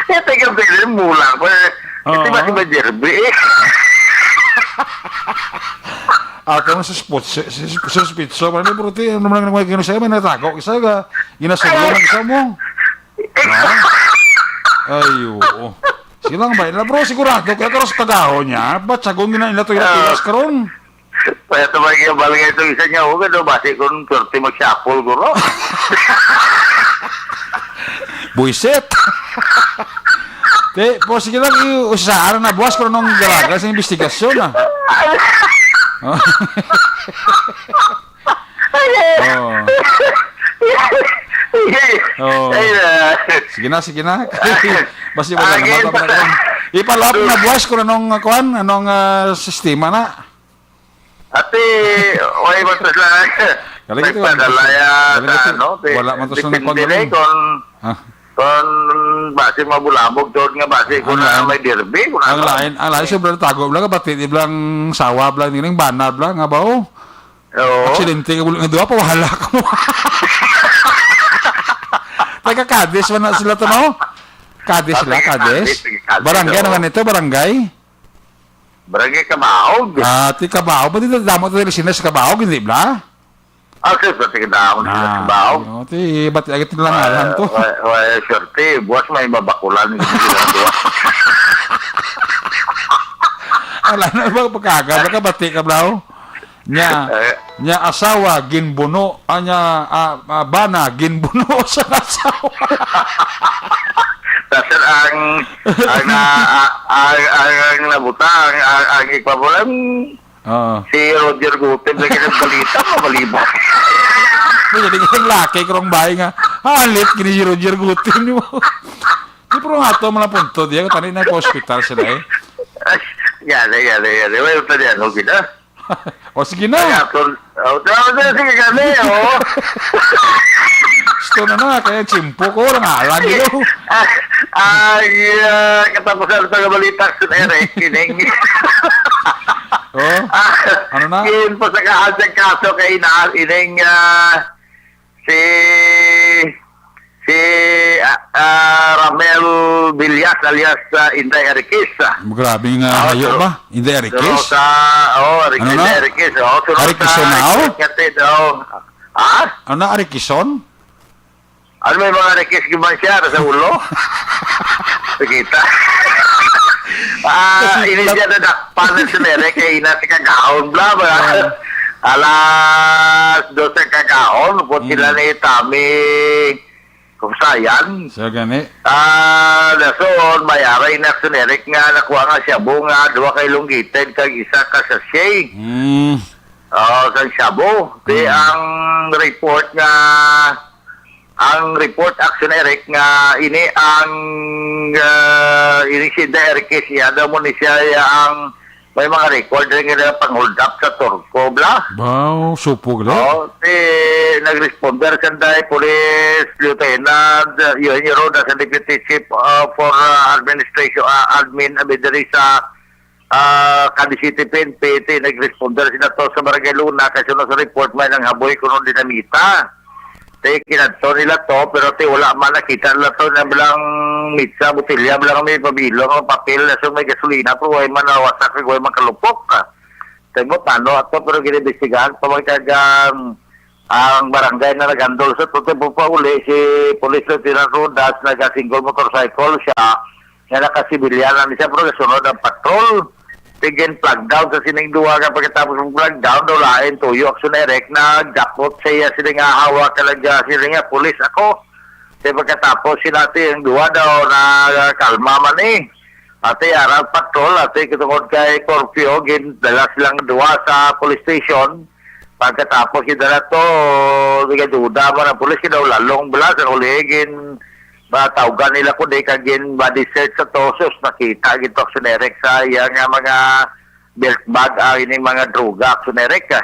Eh, teka, pwede mulang. Pwede, kasi Oo. basi ba Jerby, eh? Ako ang suspot-, sus-, sus-, suspitso, man, eh, pero ti, ano man ang mga ginawa sa'yo, may natago, isa ka, ginasulo, Ay. nagsamong. Ha? Ay, oo. Sige lang ba? Bro, sigurado kaya karon sa kagaho niya, batyagon gina nila to yung Ah. pilas karon. Kaya ito ba yung balangay ito isa niya, huwag ito, basi kung swerte mag-shuffle, guro. Buisit. Te, po, sige lang, i-, usahan na buwas kung anong galagal sa investigasyon, ah. Oh. Oh. Ay, ah. Sige na, sige na. Basi wala Again, naman, pa-, wala naman. Ipalap na buwas kung anong, ah, kuwan, anong, ah, sistema na. Ate, way man to sa Galing ito, nagpadala galing ya ito. Galing sa ito. ano, te-, Wala man to sa depende nagpadala. na eh kung, Ah. kung basi mabulabog, doon nga basi kung Ang na lain. may derby, kung Ang ano. lain, ang lain, sobra tago, bla, kabati, di blang sawa, bla, di nang bana, bla, nga ba, oh? Oo. Aksidente ka, bula, nga duwa, pawala ka mo. Taga Cadiz man na sila to, no? Cadiz sila, Taga Cadiz? Cadiz, taga Cadiz, Barangay, ano oo. nga nito, barangay? Barangay Kabaog. Ah, ti Kabaog. Ba't dito damo tayo sila sa Kabaog, hindi bla? Ah, sir, pati ka damo sila sa Ah, Kabaog. no, ti, ba't agad nila nga alam to? Wa-, wa-, swerte. Buwas may mabakulan yung silang duwa. Wala na ba pagkaga? Baka bati ka, bla, oh? Nya, Eh. nya asawa, ginbuno. Ah, nya, ah, ah, bana, ginbuno sa asawa. Sir, ang, ang, ah, ah, ang, ang, ang nabutang, ang, ang ipabulan, Oo. si Roger Gutem, lagi ng balita, mabaliban. Pwede di kitang laki, karong bahay nga. Halit, gini si Roger Gutem, di mo. Di, pero nga ato man ang punto, di ako tani na hospital sila eh. Yan, yan, yan, yan. Wala pa diyan, okay na. O, sige na. Kaya, tol, oh, tol, tol, sige kami, oh. Gusto na na, kaya tsimpo ko, nga alam yun. Ah, ah, yeah, katapusan sa balita sa Eric, kining. Oh, Ah, ano na? Yun po sa kaas ng kaso kay ina, ining, ah, si, si, ah, ah, Ramel Villas alias, ah, Inday Arikis, ah. Grabe nga Ah, hayo so, ba? Inday Arikis? Sunod sa, oh, Arikis, Ano na? Inday Arikis, oh, sunod Arikis sa now? Katid, oh. Ha? Ano na, Arikison? Ano may mga Arikis giman siya sa ulo? Nakita. Ah, Kasi ini plat- siya nadakpan na si Nere kay ina si kagahon, bla, bla. Ah. Alas dos ang kagahon, po sila Mm. ni Tami Kusayan. Sa gani. Ah, dason, may aray na si Eric nga nakuha nga shabu nga duha ka elongated kag isa ka sachet. Mm. Oh, sang shabu. Di Mm. ang report nga, ang report, Action Eric, nga ini ang, ah, ini si Eric, siya daw mo ni siya, iya ang may mga record rin nga pang-hold up sa Turko, bla? Wow, supog, le. Oh, si, nag-responder sa Inday Police Lieutenant, uh, Eugenio Rodas, ang Deputy Chief, uh, for, uh, Administration, uh, Admin, uh, diri sa, uh, Cadiz City P N P, ti nag-responder sila to sa Barangay Luna, kay sunod sa report, may nang haboy kuno dinamita. Ti kinadto nila to, pero ti wala man nakita nila to na bilang mitsa, botelya, bilang may pabilog, ang papel, na so may gasolina, pero way man nawasak, way man kalupok. Ti mo, tano ato, pero ginibistigahan pa man kag, um, ang barangay na nag-handle sa to, ti po pa uli, si Police Lieutenant Rodas, naga-single motorcycle siya, nga nakasibilyan lang siya, pero gasunod ang patrol. Ti gin-flag down sa sining duha, nga pagkatapos ng flag down, daw lain tuyo, Action Eric, nagdakot sa iya, sila nga hawak talaga, sila nga, "Pulis ako." Ti pagkatapos sila, ti ang duha daw, na kalma man eh. Ati, arang patrol, ati, kitungod kay curfew, gindala silang duha sa police station. Pagkatapos, gindala to, nagaduda man ang pulis, kay daw lalong bala sa uli, gin-, matawgan nila kundi kag gin-body search sa to, sus, nakita gid to, Action Eric, sa iya nga mga belt bag, ah, ining mga droga, Action Eric, ah.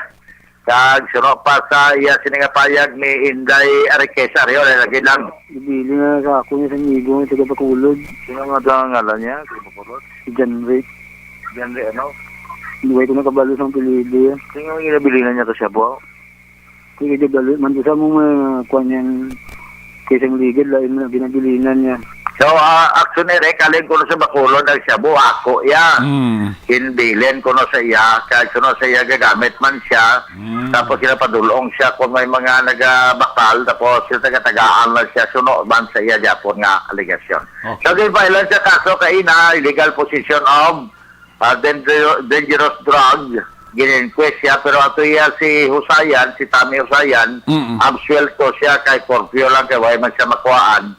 Kag suno pa sa iya sini nga payag ni Inday Ariquez, ari, wala lagi lang. Bibili na sa ako niya sa amigo nga taga Bacolod. Sino nga daw ang ngalan niya? Taga Bacolod? Si John Rick. John Rick, ano? Hindi ko na kabalo sa apelyido yan. Sino ang ginabilinan niya to siya, Bo? Sige, di bali. Mandusa mo mga kuwan yan. Kay sang ligid, lain na ginabilinan niya. So, ah, Action Eric, alin kuno sa Bacolod ang shabu, ako iya. Mm. Kinbilin kuno sa iya, kay kuno sa iya gagamit man siya. Mm. Tapos sila padulong siya kung may mga nagabakal, tapos sila taga-tagaan lang siya, suno man sa iya gyapon nga alegasyon. Okay. So, gin-file lang siya kaso kay ina, illegal possession of, ah, danger-, dangerous drug. Gin-inquest siya, pero ato iya si Husayan, si Tommy Husayan, Mm-mm. absuelto siya kay curfew lang, kay wala man siya makuhaan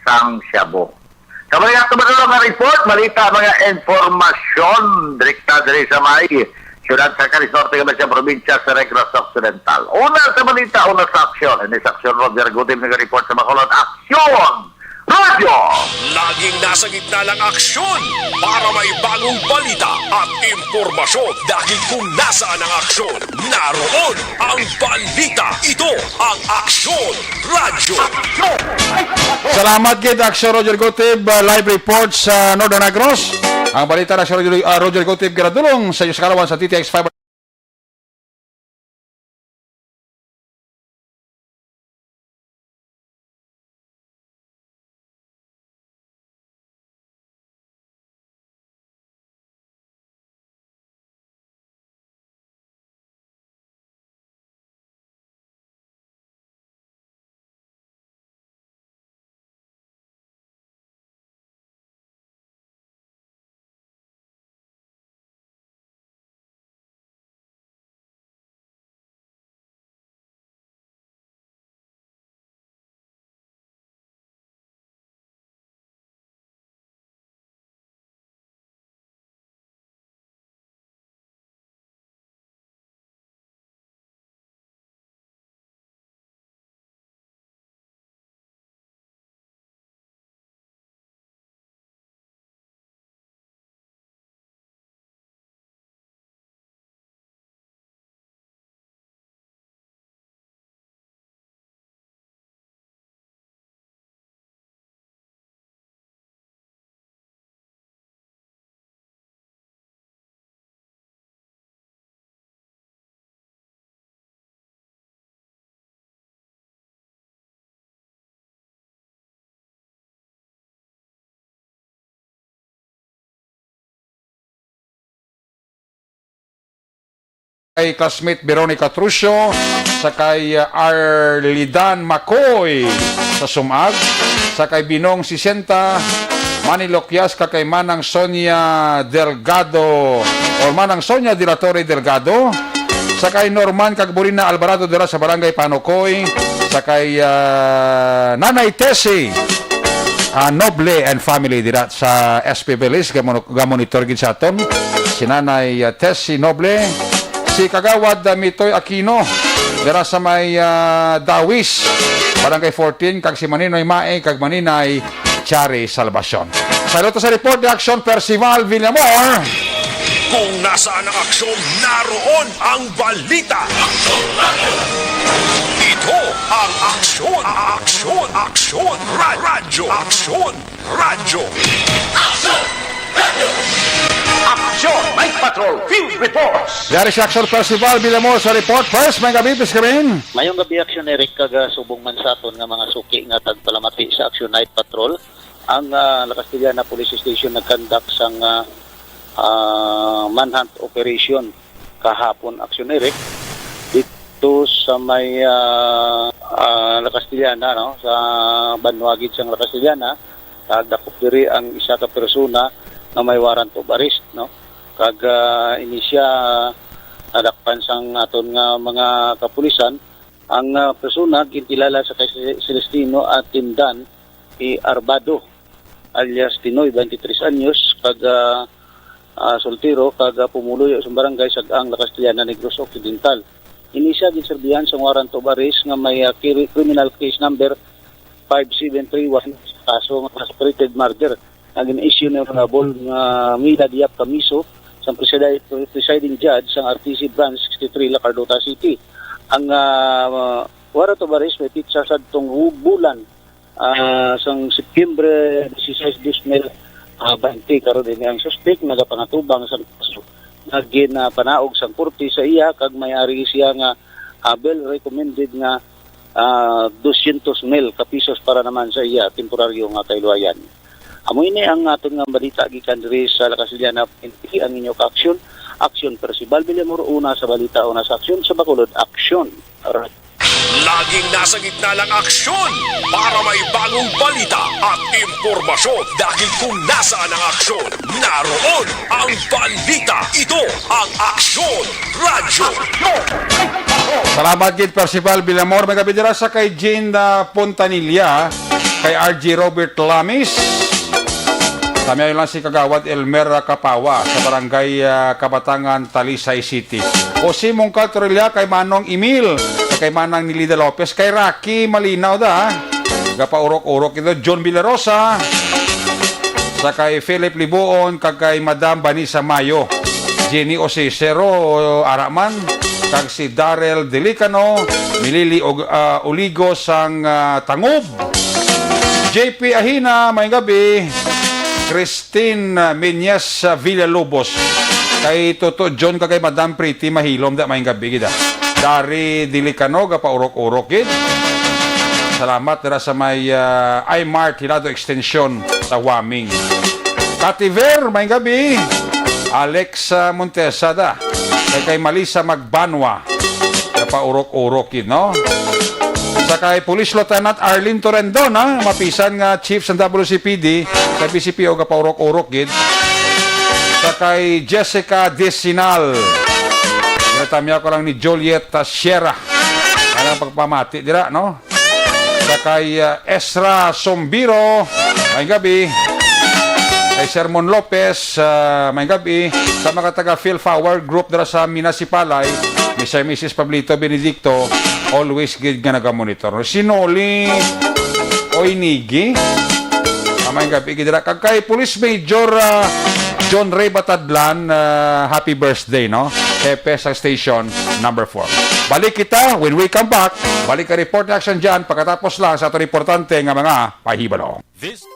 sang shabu. Kamay nga ito, mga report, balita, mga informasyon, direkta diri sa may siyudad sa Caris Norte, kami sa probinsya sa Negros Occidental. Una sa balita, una sa aksyon. Ini sa aksyon, Roger Gutim, nag-report sa Bacolod. Aksyon! Radyo! Laging nasa gitna ng aksyon para may bagong balita at impormasyon, dahil kung nasaan ang aksyon, naroon ang balita. Ito ang Aksyon Radyo. Salamat gid, Aksyon Roger Gutib, uh, live report sa Northern Negros. Ang balita na si Roger, uh, Roger Gutib, ginadulong sa inyo sa kalawan sa D T X five. kay classmate Veronica Trucio, sa kay, uh, Arlidan Macoy sa Sumag, sa kay Binong sesenta, Manny Loquias, kag kay Manang Sonia Delgado, or Manang Sonia de la Torre Delgado, sa kay Norman kag Borina Alvarado dira sa Barangay Panukoy, sa kay, ah, Nanay Tessie, ah, Noble and family dira sa S P Village, gamo-, gamonitor gid sa aton. Si Nanay, ah, Tessie Noble, si Kagawad, ah, Mitoy Aquino, dira sa may, ah, Dawis, Barangay fourteen, kag si Maninoy Mae, kag Maninay Chari Salvacion. Saludo sa report ni Aksyon Percival Villamor. Kung nasaan ang aksyon, naroon ang balita. Ito ang Aksyon, Aksyon, Aksyon, Ra-, Radyo, Aksyon, Radyo. Aksyon Night Patrol Field Reports. Yari si Aksyon Percival Villamor sa report. First, may gabi, Miss Karin. Mayong gabi, Aksyon Eric, kag, ah, subong man sa aton nga mga suki nga tagpalamati sa Aksyon Night Patrol. Ang, ah, La Castellana Police Station nag-conduct sang, ah, ah, manhunt operation kahapon, Aksyon Eric, dito sa may, ah, ah, La Castellana, no, sa banwa gid sang La Castellana. Kag dakop diri ang isa ka persona nga may warrant of arrest, no, kag, ah, ini siya nadakpan sang aton nga mga kapulisan. Ang, ah, persona ginkilala sa kay Celestino Atindan, i Arbado, alias Tinoy, twenty-three anyos, kag, ah, ah, soltero, kag, ah, pumuluyo sa barangay Sag-ang, La Castellana, Negros Occidental. Ini siya ginserbihan sang warrant of arrest nga may, ah, kiri-, criminal case number five seven three one, kaso nga aspirated murder, nga gin-issue ni Honorable nga Mila Diap Camiso, sang presidi-, presiding judge sang R T C Branch sixty-three, La Carlota City. Ang, ah, warrant of arrest may petsa sadtong hu-, bulan, ah, sang September disisais, dos mil, ah, baynte. Karon ini ang suspek nagapangatubang sang kaso nga ginapanaog sang korte sa iya, kag may ari siya nga, ah, bail recommended nga, ah, dosyentos mil ka pisos para naman sa iya temporaryo nga kaluwayan. Amo ini ang aton nga balita gikan diri sa La Castellana P N P, ang inyo ka-aksyon, Aksyon Percival Villamor, una sa balita, una sa aksyon, sa Bacolod Aksyon. Laging nasa gitna ng aksyon para may bagong balita at impormasyon. Dahil kung nasaan ang aksyon, naroon ang balita. Ito ang Aksyon Radyo. Salamat gid, Percival Villamor. May gabi dira sa kay Jean, ah, Pontanilla, kay R G Robert Lamis. Tamiyaw lang si Kagawad Elmer Kapawa sa Barangay, ah, Kabatangan, Talisay City. O si Mungkal Torilla, kay Manong Emil, kay Manang Nilida Lopez, kay Rocky Malinaw da, ha? Gapaurok-urok ito, John Villarosa, sa kay Philip Libuon, kag kay Madam Vanessa Mayo, Jenny Osisero, Araman, kag si Darrell Delicano, Milili Og-, ah, Uligo sang, ah, Tangub, J P Ahina, may gabi, Chris Tin, ah, Menyes, ah, Villalobos. Kay Toto John kag kay Madam Pretty Mahilom, da, may gabi gid, ah. Dari Dilicano, gapaurok-urok gid. Salamat dira sa may, ah, iMart Hilado Extension sa Huaming. Kativer, may gabi. Alex, ah, Montesa, da. Kay, kay Malisa Magbanwa. Napaurok-urok yun, no? Sa kay Police Lieutenant Arlene Torendon, ha? Mapisan nga chief sa W C P D, sa B C P O, gapaurok-urok gid. Sa kay Jessica Desinal. Ginatamyaw ko lang ni Juliet, ah, Sierra. Anong pagpamati dira, no? Sa kay, ah, Ezra Sombiro, may gabi. Kay Sermon Lopez, ah, may gabi. Sa mga taga Phil Power Group dira sa Minasipalay, Mister Missus Pablito Benedicto, always gid nga nagamonitor. Si Noli Oinigi, ah, may gabi gid dira. Kag kay Police Major, ah, John Ray Batadlan, ah, happy birthday, no? Hepe sa station number four. Balik kita when we come back. Balik ka report ni Action John pagkatapos lang sa aton importante nga mga pahibalo. This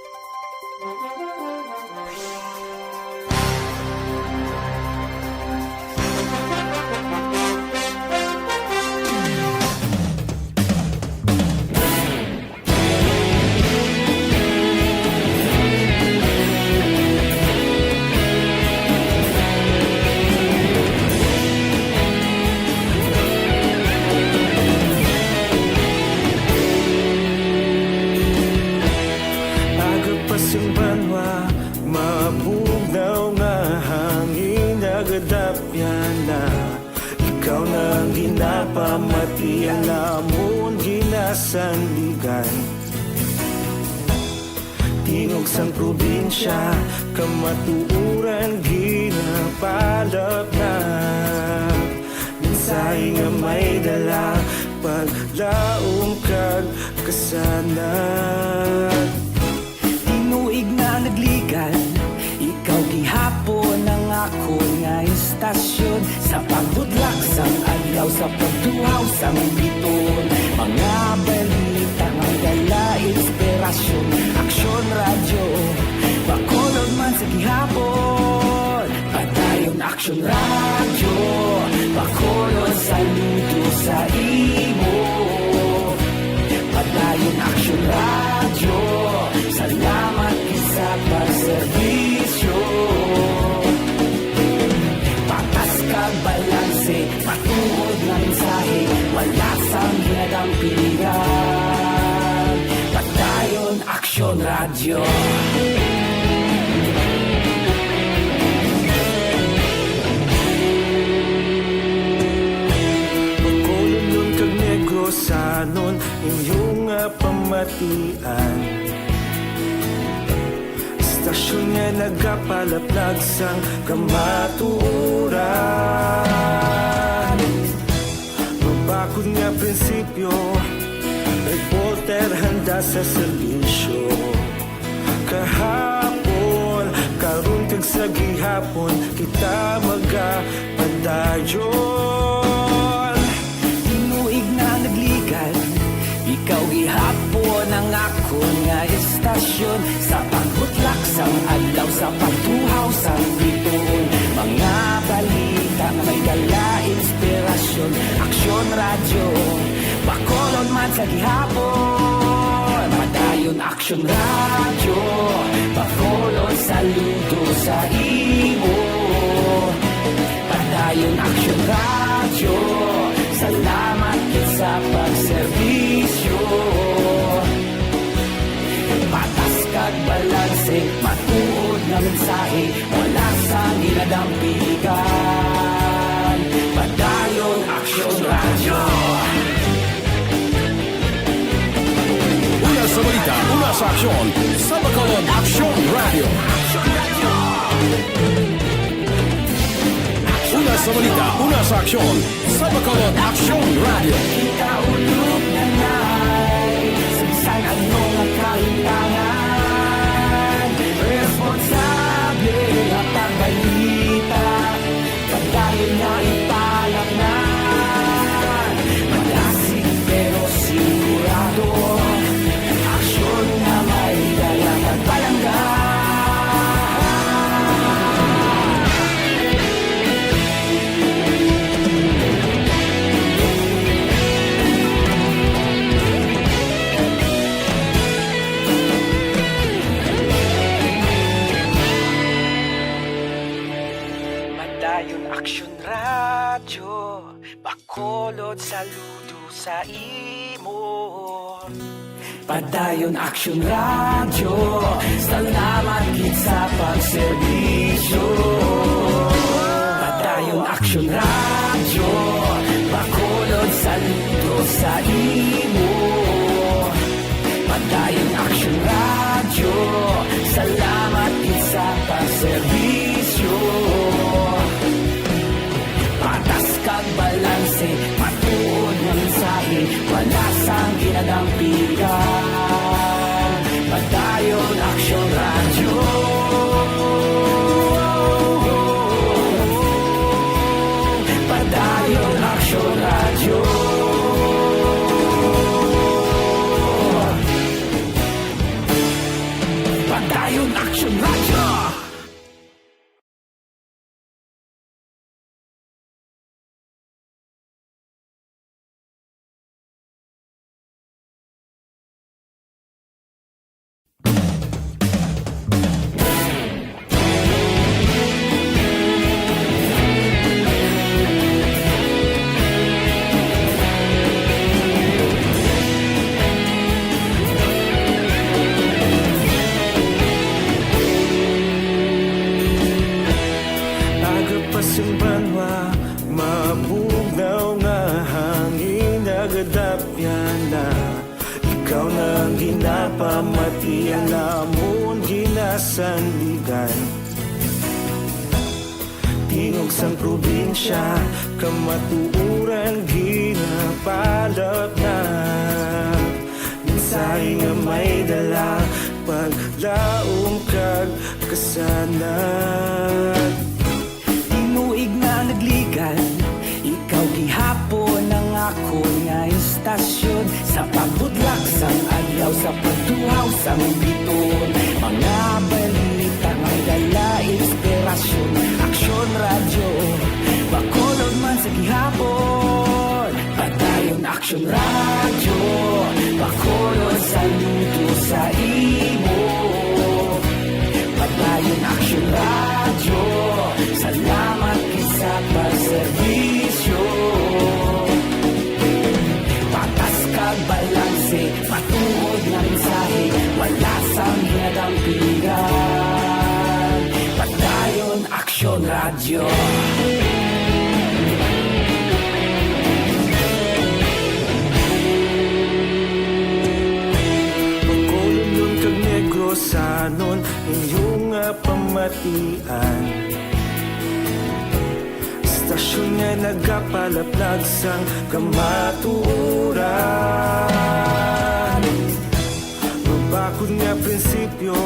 Sanligan. Tingog sang probinsya, kamatuoran ginapalapnap. Mensahe nga may dala, paglaom kag kasanag. Tinuig na nagligan, ikaw gihapon ang akon nga istasyon. Sa pagbutlak sang adlaw, sa pagtuhaw sang biton, mga balita nga dala inspirasyon. Aksyon Radyo, Bacolod man sa gihapon. Padayon Aksyon Radyo, Bacolod, saludo sa imo. Padayon Aksyon Radyo, salamat gid sa pagserbisyo. Patas kag balanse, matuod nga mensahe, wala sang ginadampigan. Padayon Aksyon Radyo. Bacolodnon kag Negrosanon, inyo nga pamatian. Istasyon nga nagapalaplag sang kamatuoran. Mabakod nga prinsipyo, reporter handa sa serbisyo. Kahapon, karon kag sa gihapon, kita magapadayon. Tinuig na nagligan, ikaw gihapon ang akon nga istasyon. Sa pagbutlak sang adlaw, sa pagtuhaw sang biton, mga balita nga may dala inspirasyon. Aksyon Radyo, Bacolod man sa gihapon. Padayon Aksyon Radyo, Bacolod, saludo sa imo. Padayon Aksyon Radyo, salamat gid sa pagserbisyo. Patas kag balanse, matuod nga mensahe, wala sang ginadampigan. Padayon Aksyon Radyo. Una sa balita, una sa aksyon, sa Bacolod Aksyon Radyo. Una sa balita, una sa aksyon, sa Bacolod Aksyon Radyo. Kita ulog na nay, sa bisan ano nga kahimtangan, responsable nga pagbalita. Padayon nga ipalapnan, malasig pero sigurado. Aksyon nga may dala kag palangga. Padayon Aksyon Radyo, Bacolod, saludo sa imo. Padayon Aksyon Radyo, salamat gid sa pagserbisyo. Padayon Aksyon Radyo, Bacolod, saludo sa imo. Padayon Aksyon Radyo, salamat gid sa pagserbisyo. Patas kag balanse, matuod nga mensahe, wala sang ginadampigan. Padayon Aksyon Radyo. Padayon Aksyon Radyo. Padayon Aksyon Radyo. Ikaw na ang ginapamati, ang amon ginasandigan. Tingog sang probinsya, kamatuoran ginapalapnag. Mensahe nga may dala, paglaom kag kasanag. Tinuig nga nagligad, ikaw gihapon ang akon nga istasyon. Sa pagbudlak sang adlaw, sa pagtuhaw sang biton, mga balita may dala inspirasyon. Aksyon Radyo, Bacolod man sa gihapon. Padayon Aksyon Radyo, Bacolod, saludo sa imo. Padayon Aksyon Radyo, salamat gid sa pagserbisyo. Patas kag balanse, matuod nga mensahe, wala sang ginadampigan. Padayon Aksyon Radyo. Bacolodnon kag Negrosanon, inyo nga pamatian. Istasyon nga nagapalaplag sang kamatuoran. Mabakod nga prinsipyo,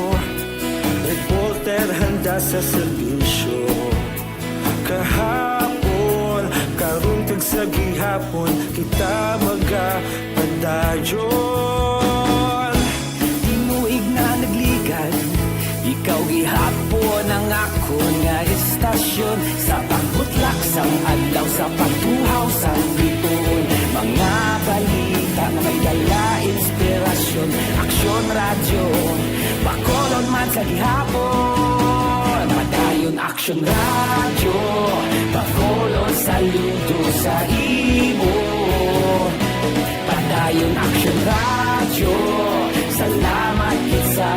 reporter handa sa serbisyo. Kahapon, karon kag sa gihapon, kita magapadayon. Tinuig nga nagligad, ikaw gihapon ang akon nga istasyon. Sa pagbutlak sang adlaw, sa pagtuhaw sang biton, mga balita nga may dala inspirasyon. Aksyon Radyo, Bacolod man sa gihapon. Padayon Aksyon Radyo, Bacolod, saludo sa imo. Padayon Aksyon Radyo, salamat gid sa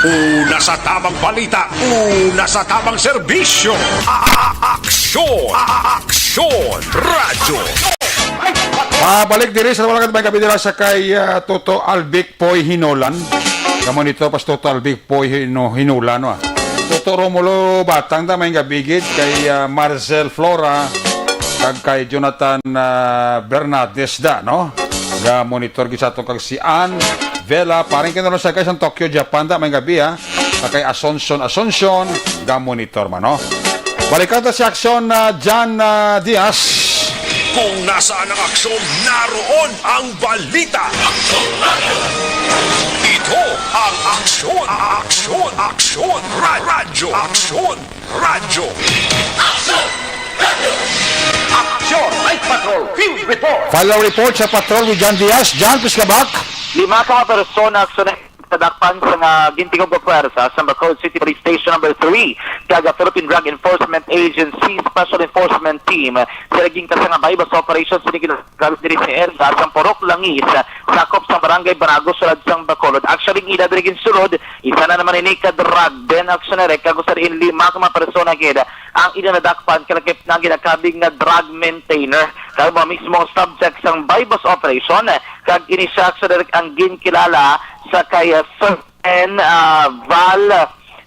Una sa tamang balita, una sa tamang serbisyo. A-, a-, aksyon, a-, aksyon, radyo. Pabalik diri sa mga may gabi nila sa kay, ah, Toto Albic Poy Hinolan. Kamo nito, Pastor Toto Albic Poy Hino-, Hinolan, wa. Toto Romulo Batang, da, may gabi gid kay, ah, Marcel Flora, kag kay Jonathan, ah, Bernadez, da, no? Ga monitor gid sa ato kag si Ann Vela, paring kay sa guys ang Tokyo, Japan, da, may gabi, ha. Kag kay Asuncion, Asuncion, ga monitor man, no? Balikan ta si Aksyon, ah, Jan, ah, Diaz. Kung nasaan ang aksyon, naroon ang balita. Ito ang aksyon, aksyon, aksyon, ra-, radyo, aksyon, radyo. Aksyon! Aksyon! Night Patrol! Field Report! Follow report sa patrol with Jan Diaz. Jan, please ka back. Lima ka mga persona aksyon nadakpan sa nga gintingog nga pwersa sa Bacolod City Police Station Number Three kag Philippine Drug Enforcement Agency Special Enforcement Team sa naging kasangabay bus operation sa naging diri sa area sang Purok Langis, sakop sang Barangay Banago, sulod sang Bacolod. Actually, ang ila diri ginsulod, isa na naman ini ka drug den, aksyon na rin, kag usa diin lima ka mga persona gid ang ila nadakpan, kalakip na ginakabig nga drug maintainer, kag mga mismo subject sang buy-bust operation, kag ini siya, aksyon na rin, ang ginkilala sa kay, ah, Sir N, ah, Val,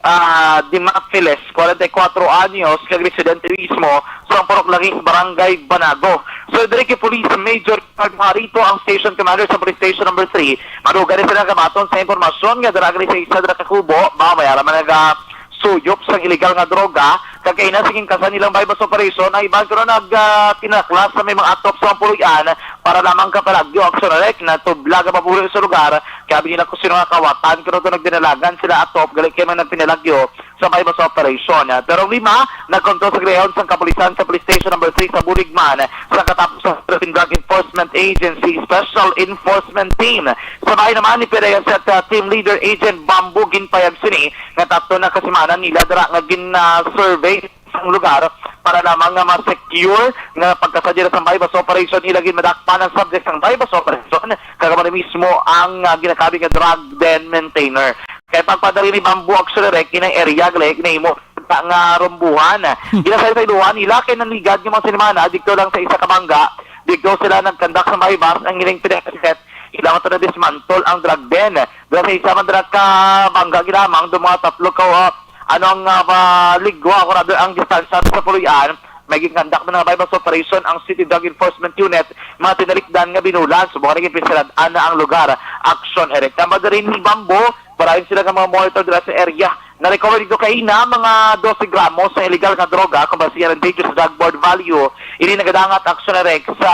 ah, Dimafiles, kwarenta y kuwatro anyos, kag residente mismo sa Purok Langis, Barangay Banago. So, diri kay Police Major Ricardo Harito, ang Station Commander sa Police Station Number Three. Madugay na sila kabaton sa impormasyon nga dira gani sa isa dira ka kubo, ba, may ara man naga suyop sang iligal nga droga, kag kaina sa ginkasan nilang buy-bust operation, ang iban kuno nag, ah, tinaklas sa may mga atop sa puloy-an para lamang kapalagyo. Aksyon na rin, natublag ang pabulo sa lugar, kaya abi nila kung sino nga kawatan, pero ito nagdinalagan sila atop, gali kay man nagpinalagyo sa buy-bust operation. Ah, pero ang lima, nagkontrol sa grehon sang kapulisan sa Police Station Number Three sa Buligman, sa katapos sa Philippine Drug Enforcement Agency Special Enforcement Team. Sa bahin naman ni P D S at, ah, Team Leader Agent Bamboo, ginpayag sini nga tatlo na ka semana nila dira nga gin, ah, survey sang lugar para lamang nga ma-secure nga pagkasadya sang buy-bust operation. Ila gid madakpan ang subject sang buy-bust operation, kag amo na mismo ang, ah, ginakabig nga drug den maintainer. Kay pagpadali ni Bamboo, actually, rek, inang area, gali, nahimo nga, nga rumbuhan. Ginasaylo-saylohan nila kay nanligad nga mga sinimana didto lang sa isa ka bangga. Didto sila nagkandak sa buy-bust, ang ilang pinakasakit, kailangan to na dismantle ang drug den. Dira sa isa man dira ka bangga lamang, do mga tatlo ka, uh, ano ang, uh, pa-, ligwa, o rather, ang distansya sa puloy-an. May ginkandak na nga buy-bust operation ang City Drug Enforcement Unit, mga tinalikdan nga binulan. Subong nga naging pinsirad-an na ang lugar. Action, Eric. Tambal diri ni Bamboo, parayon sila nga mga monitor dira sa area. Na-recover didto kaina mga dose gramo sa illegal nga droga, kung basihan ang dangerous drug board value. Ini nagadangat, Action, Eric, sa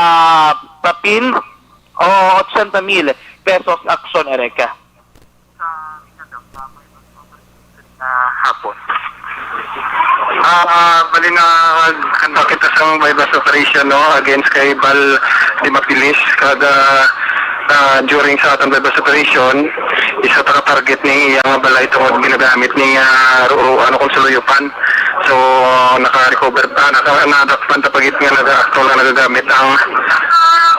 papel o ochenta mil pesos, Action, Eric. Sa ikadam na may mas mabalik na hapon. Ah, bali na, nagkandak kita sang buy-bust operation, no, against kay Bal Dimapilis, kag, ah, during sa atong buy-bust operation, isa pa ka target ni iya nga balay tungod ginagamit ni, ah, ru-, ru-, ano, kung suluyupan. So, naka-recover, ah, naka-, nadakpan ta pa gid nga naga-, actual nga nagagamit ang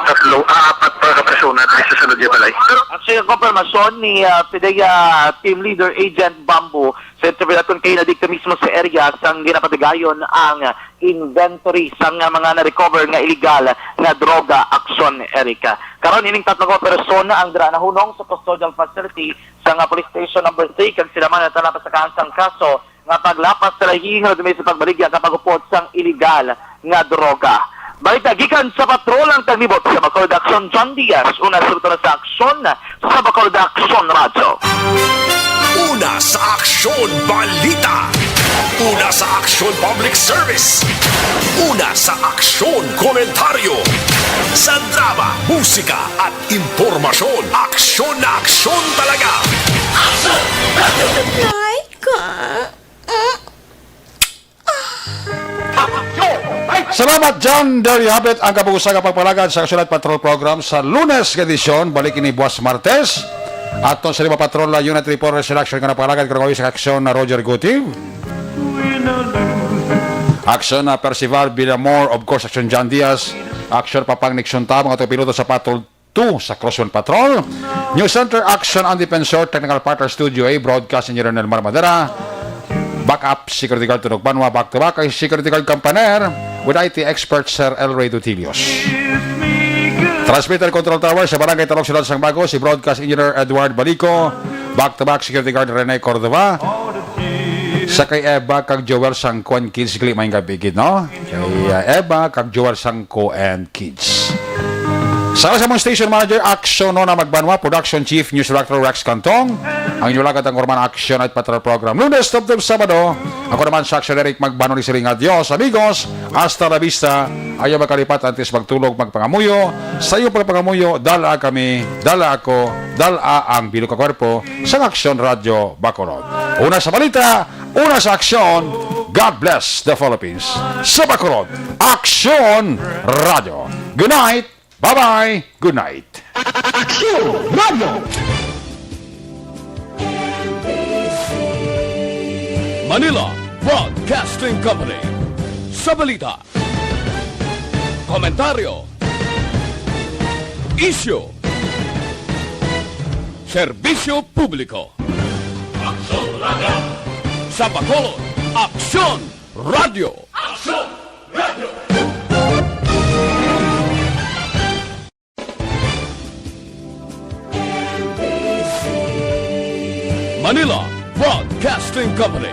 tatlo, ah, apat pa ka persona diri sa sulod nga balay. Actually, ang konfirmasyon ni, ah, PDEA Team Leader Agent Bamboo sa interview naton kaina didto mismo sa area sang ginapatigayon ang inventory sang mga na-recover nga illegal nga droga, Action, Eric. Karon, ining tatlo ka persona ang dira nahunong sa custodial facility sang Police Station Number Three, kag sila man ang natapasakan sang kaso nga paglapas sa lahi nga nadumay sa pagbaligya kag pag-upod sang iligal nga droga. Balita gikan sa patrol ang taglibot sa Bacolod Action, John Diaz. Una sa, sa Action, sa Bacolod Action Radyo. Una sa Action Balita. Una sa Action Public Service. Una sa Action Komentaryo. Sa drama, musika, at impormasyon, aksyon na aksyon talaga. Nay ka. Salamat, John. There you have it, ang kabuusan nga pagpalagad sa Action Night Patrol Program sa Lunes nga edisyon. Balik ini buwas Martes. Aton sa lima patrol na Unit Report Resurrection nga napalagad karong sa Action na Roger Guti. Action na Percival Villamor, of course, Action John Diaz, Action Papang Nixon Tao, mga piloto sa Patrol two sa Crosswind Patrol. News Center, Action ang Defensor, Technical Partner Studio A, Broadcast Engineer Nelmar Madera, Backup Security Guard Tunog Banwa, back to back kay Security Guard Kampaner with I T expert Sir El Rey Dutilios. Transmitter Control Tower sa Barangay Talok, Siyudad sang Bago, si Broadcast Engineer Edward Balico, back to back Security Guard Rene Cordova, sa kay Eva kag Joel Sangko and Kids, gali may gabi gid, no? Kay, uh, Eva kag Joel Sangko and Kids. Sa, sa among station manager, Action, no, na Magbanwa, production chief, news director, Rex Cantong. Ang inyong lagad ang Urban Action at Patrol Program. Lunes, tubtob Sabado. Ako naman sa Action, Eric Magbano, ni siling, "Adios, amigos. Hasta la vista." Ayaw makalipat, antes magtulog, magpangamuyo. Sa iyong pagpangamuyo, dala kami, dala ako, dala ang bilo ka kwerpo sa Action Radio Bacolod. Una sa balita, una sa aksyon. God bless the Philippines. Sa Bacolod, Action Radio. Good night. Bye-bye. Good night. Action Radio. Manila Broadcasting Company. Sa balita, komentaryo, isyu, serbisyo publiko. Aksyon Radio. Sa Bacolod, Aksyon Radio. Aksyon Radio. Manila Broadcasting Company.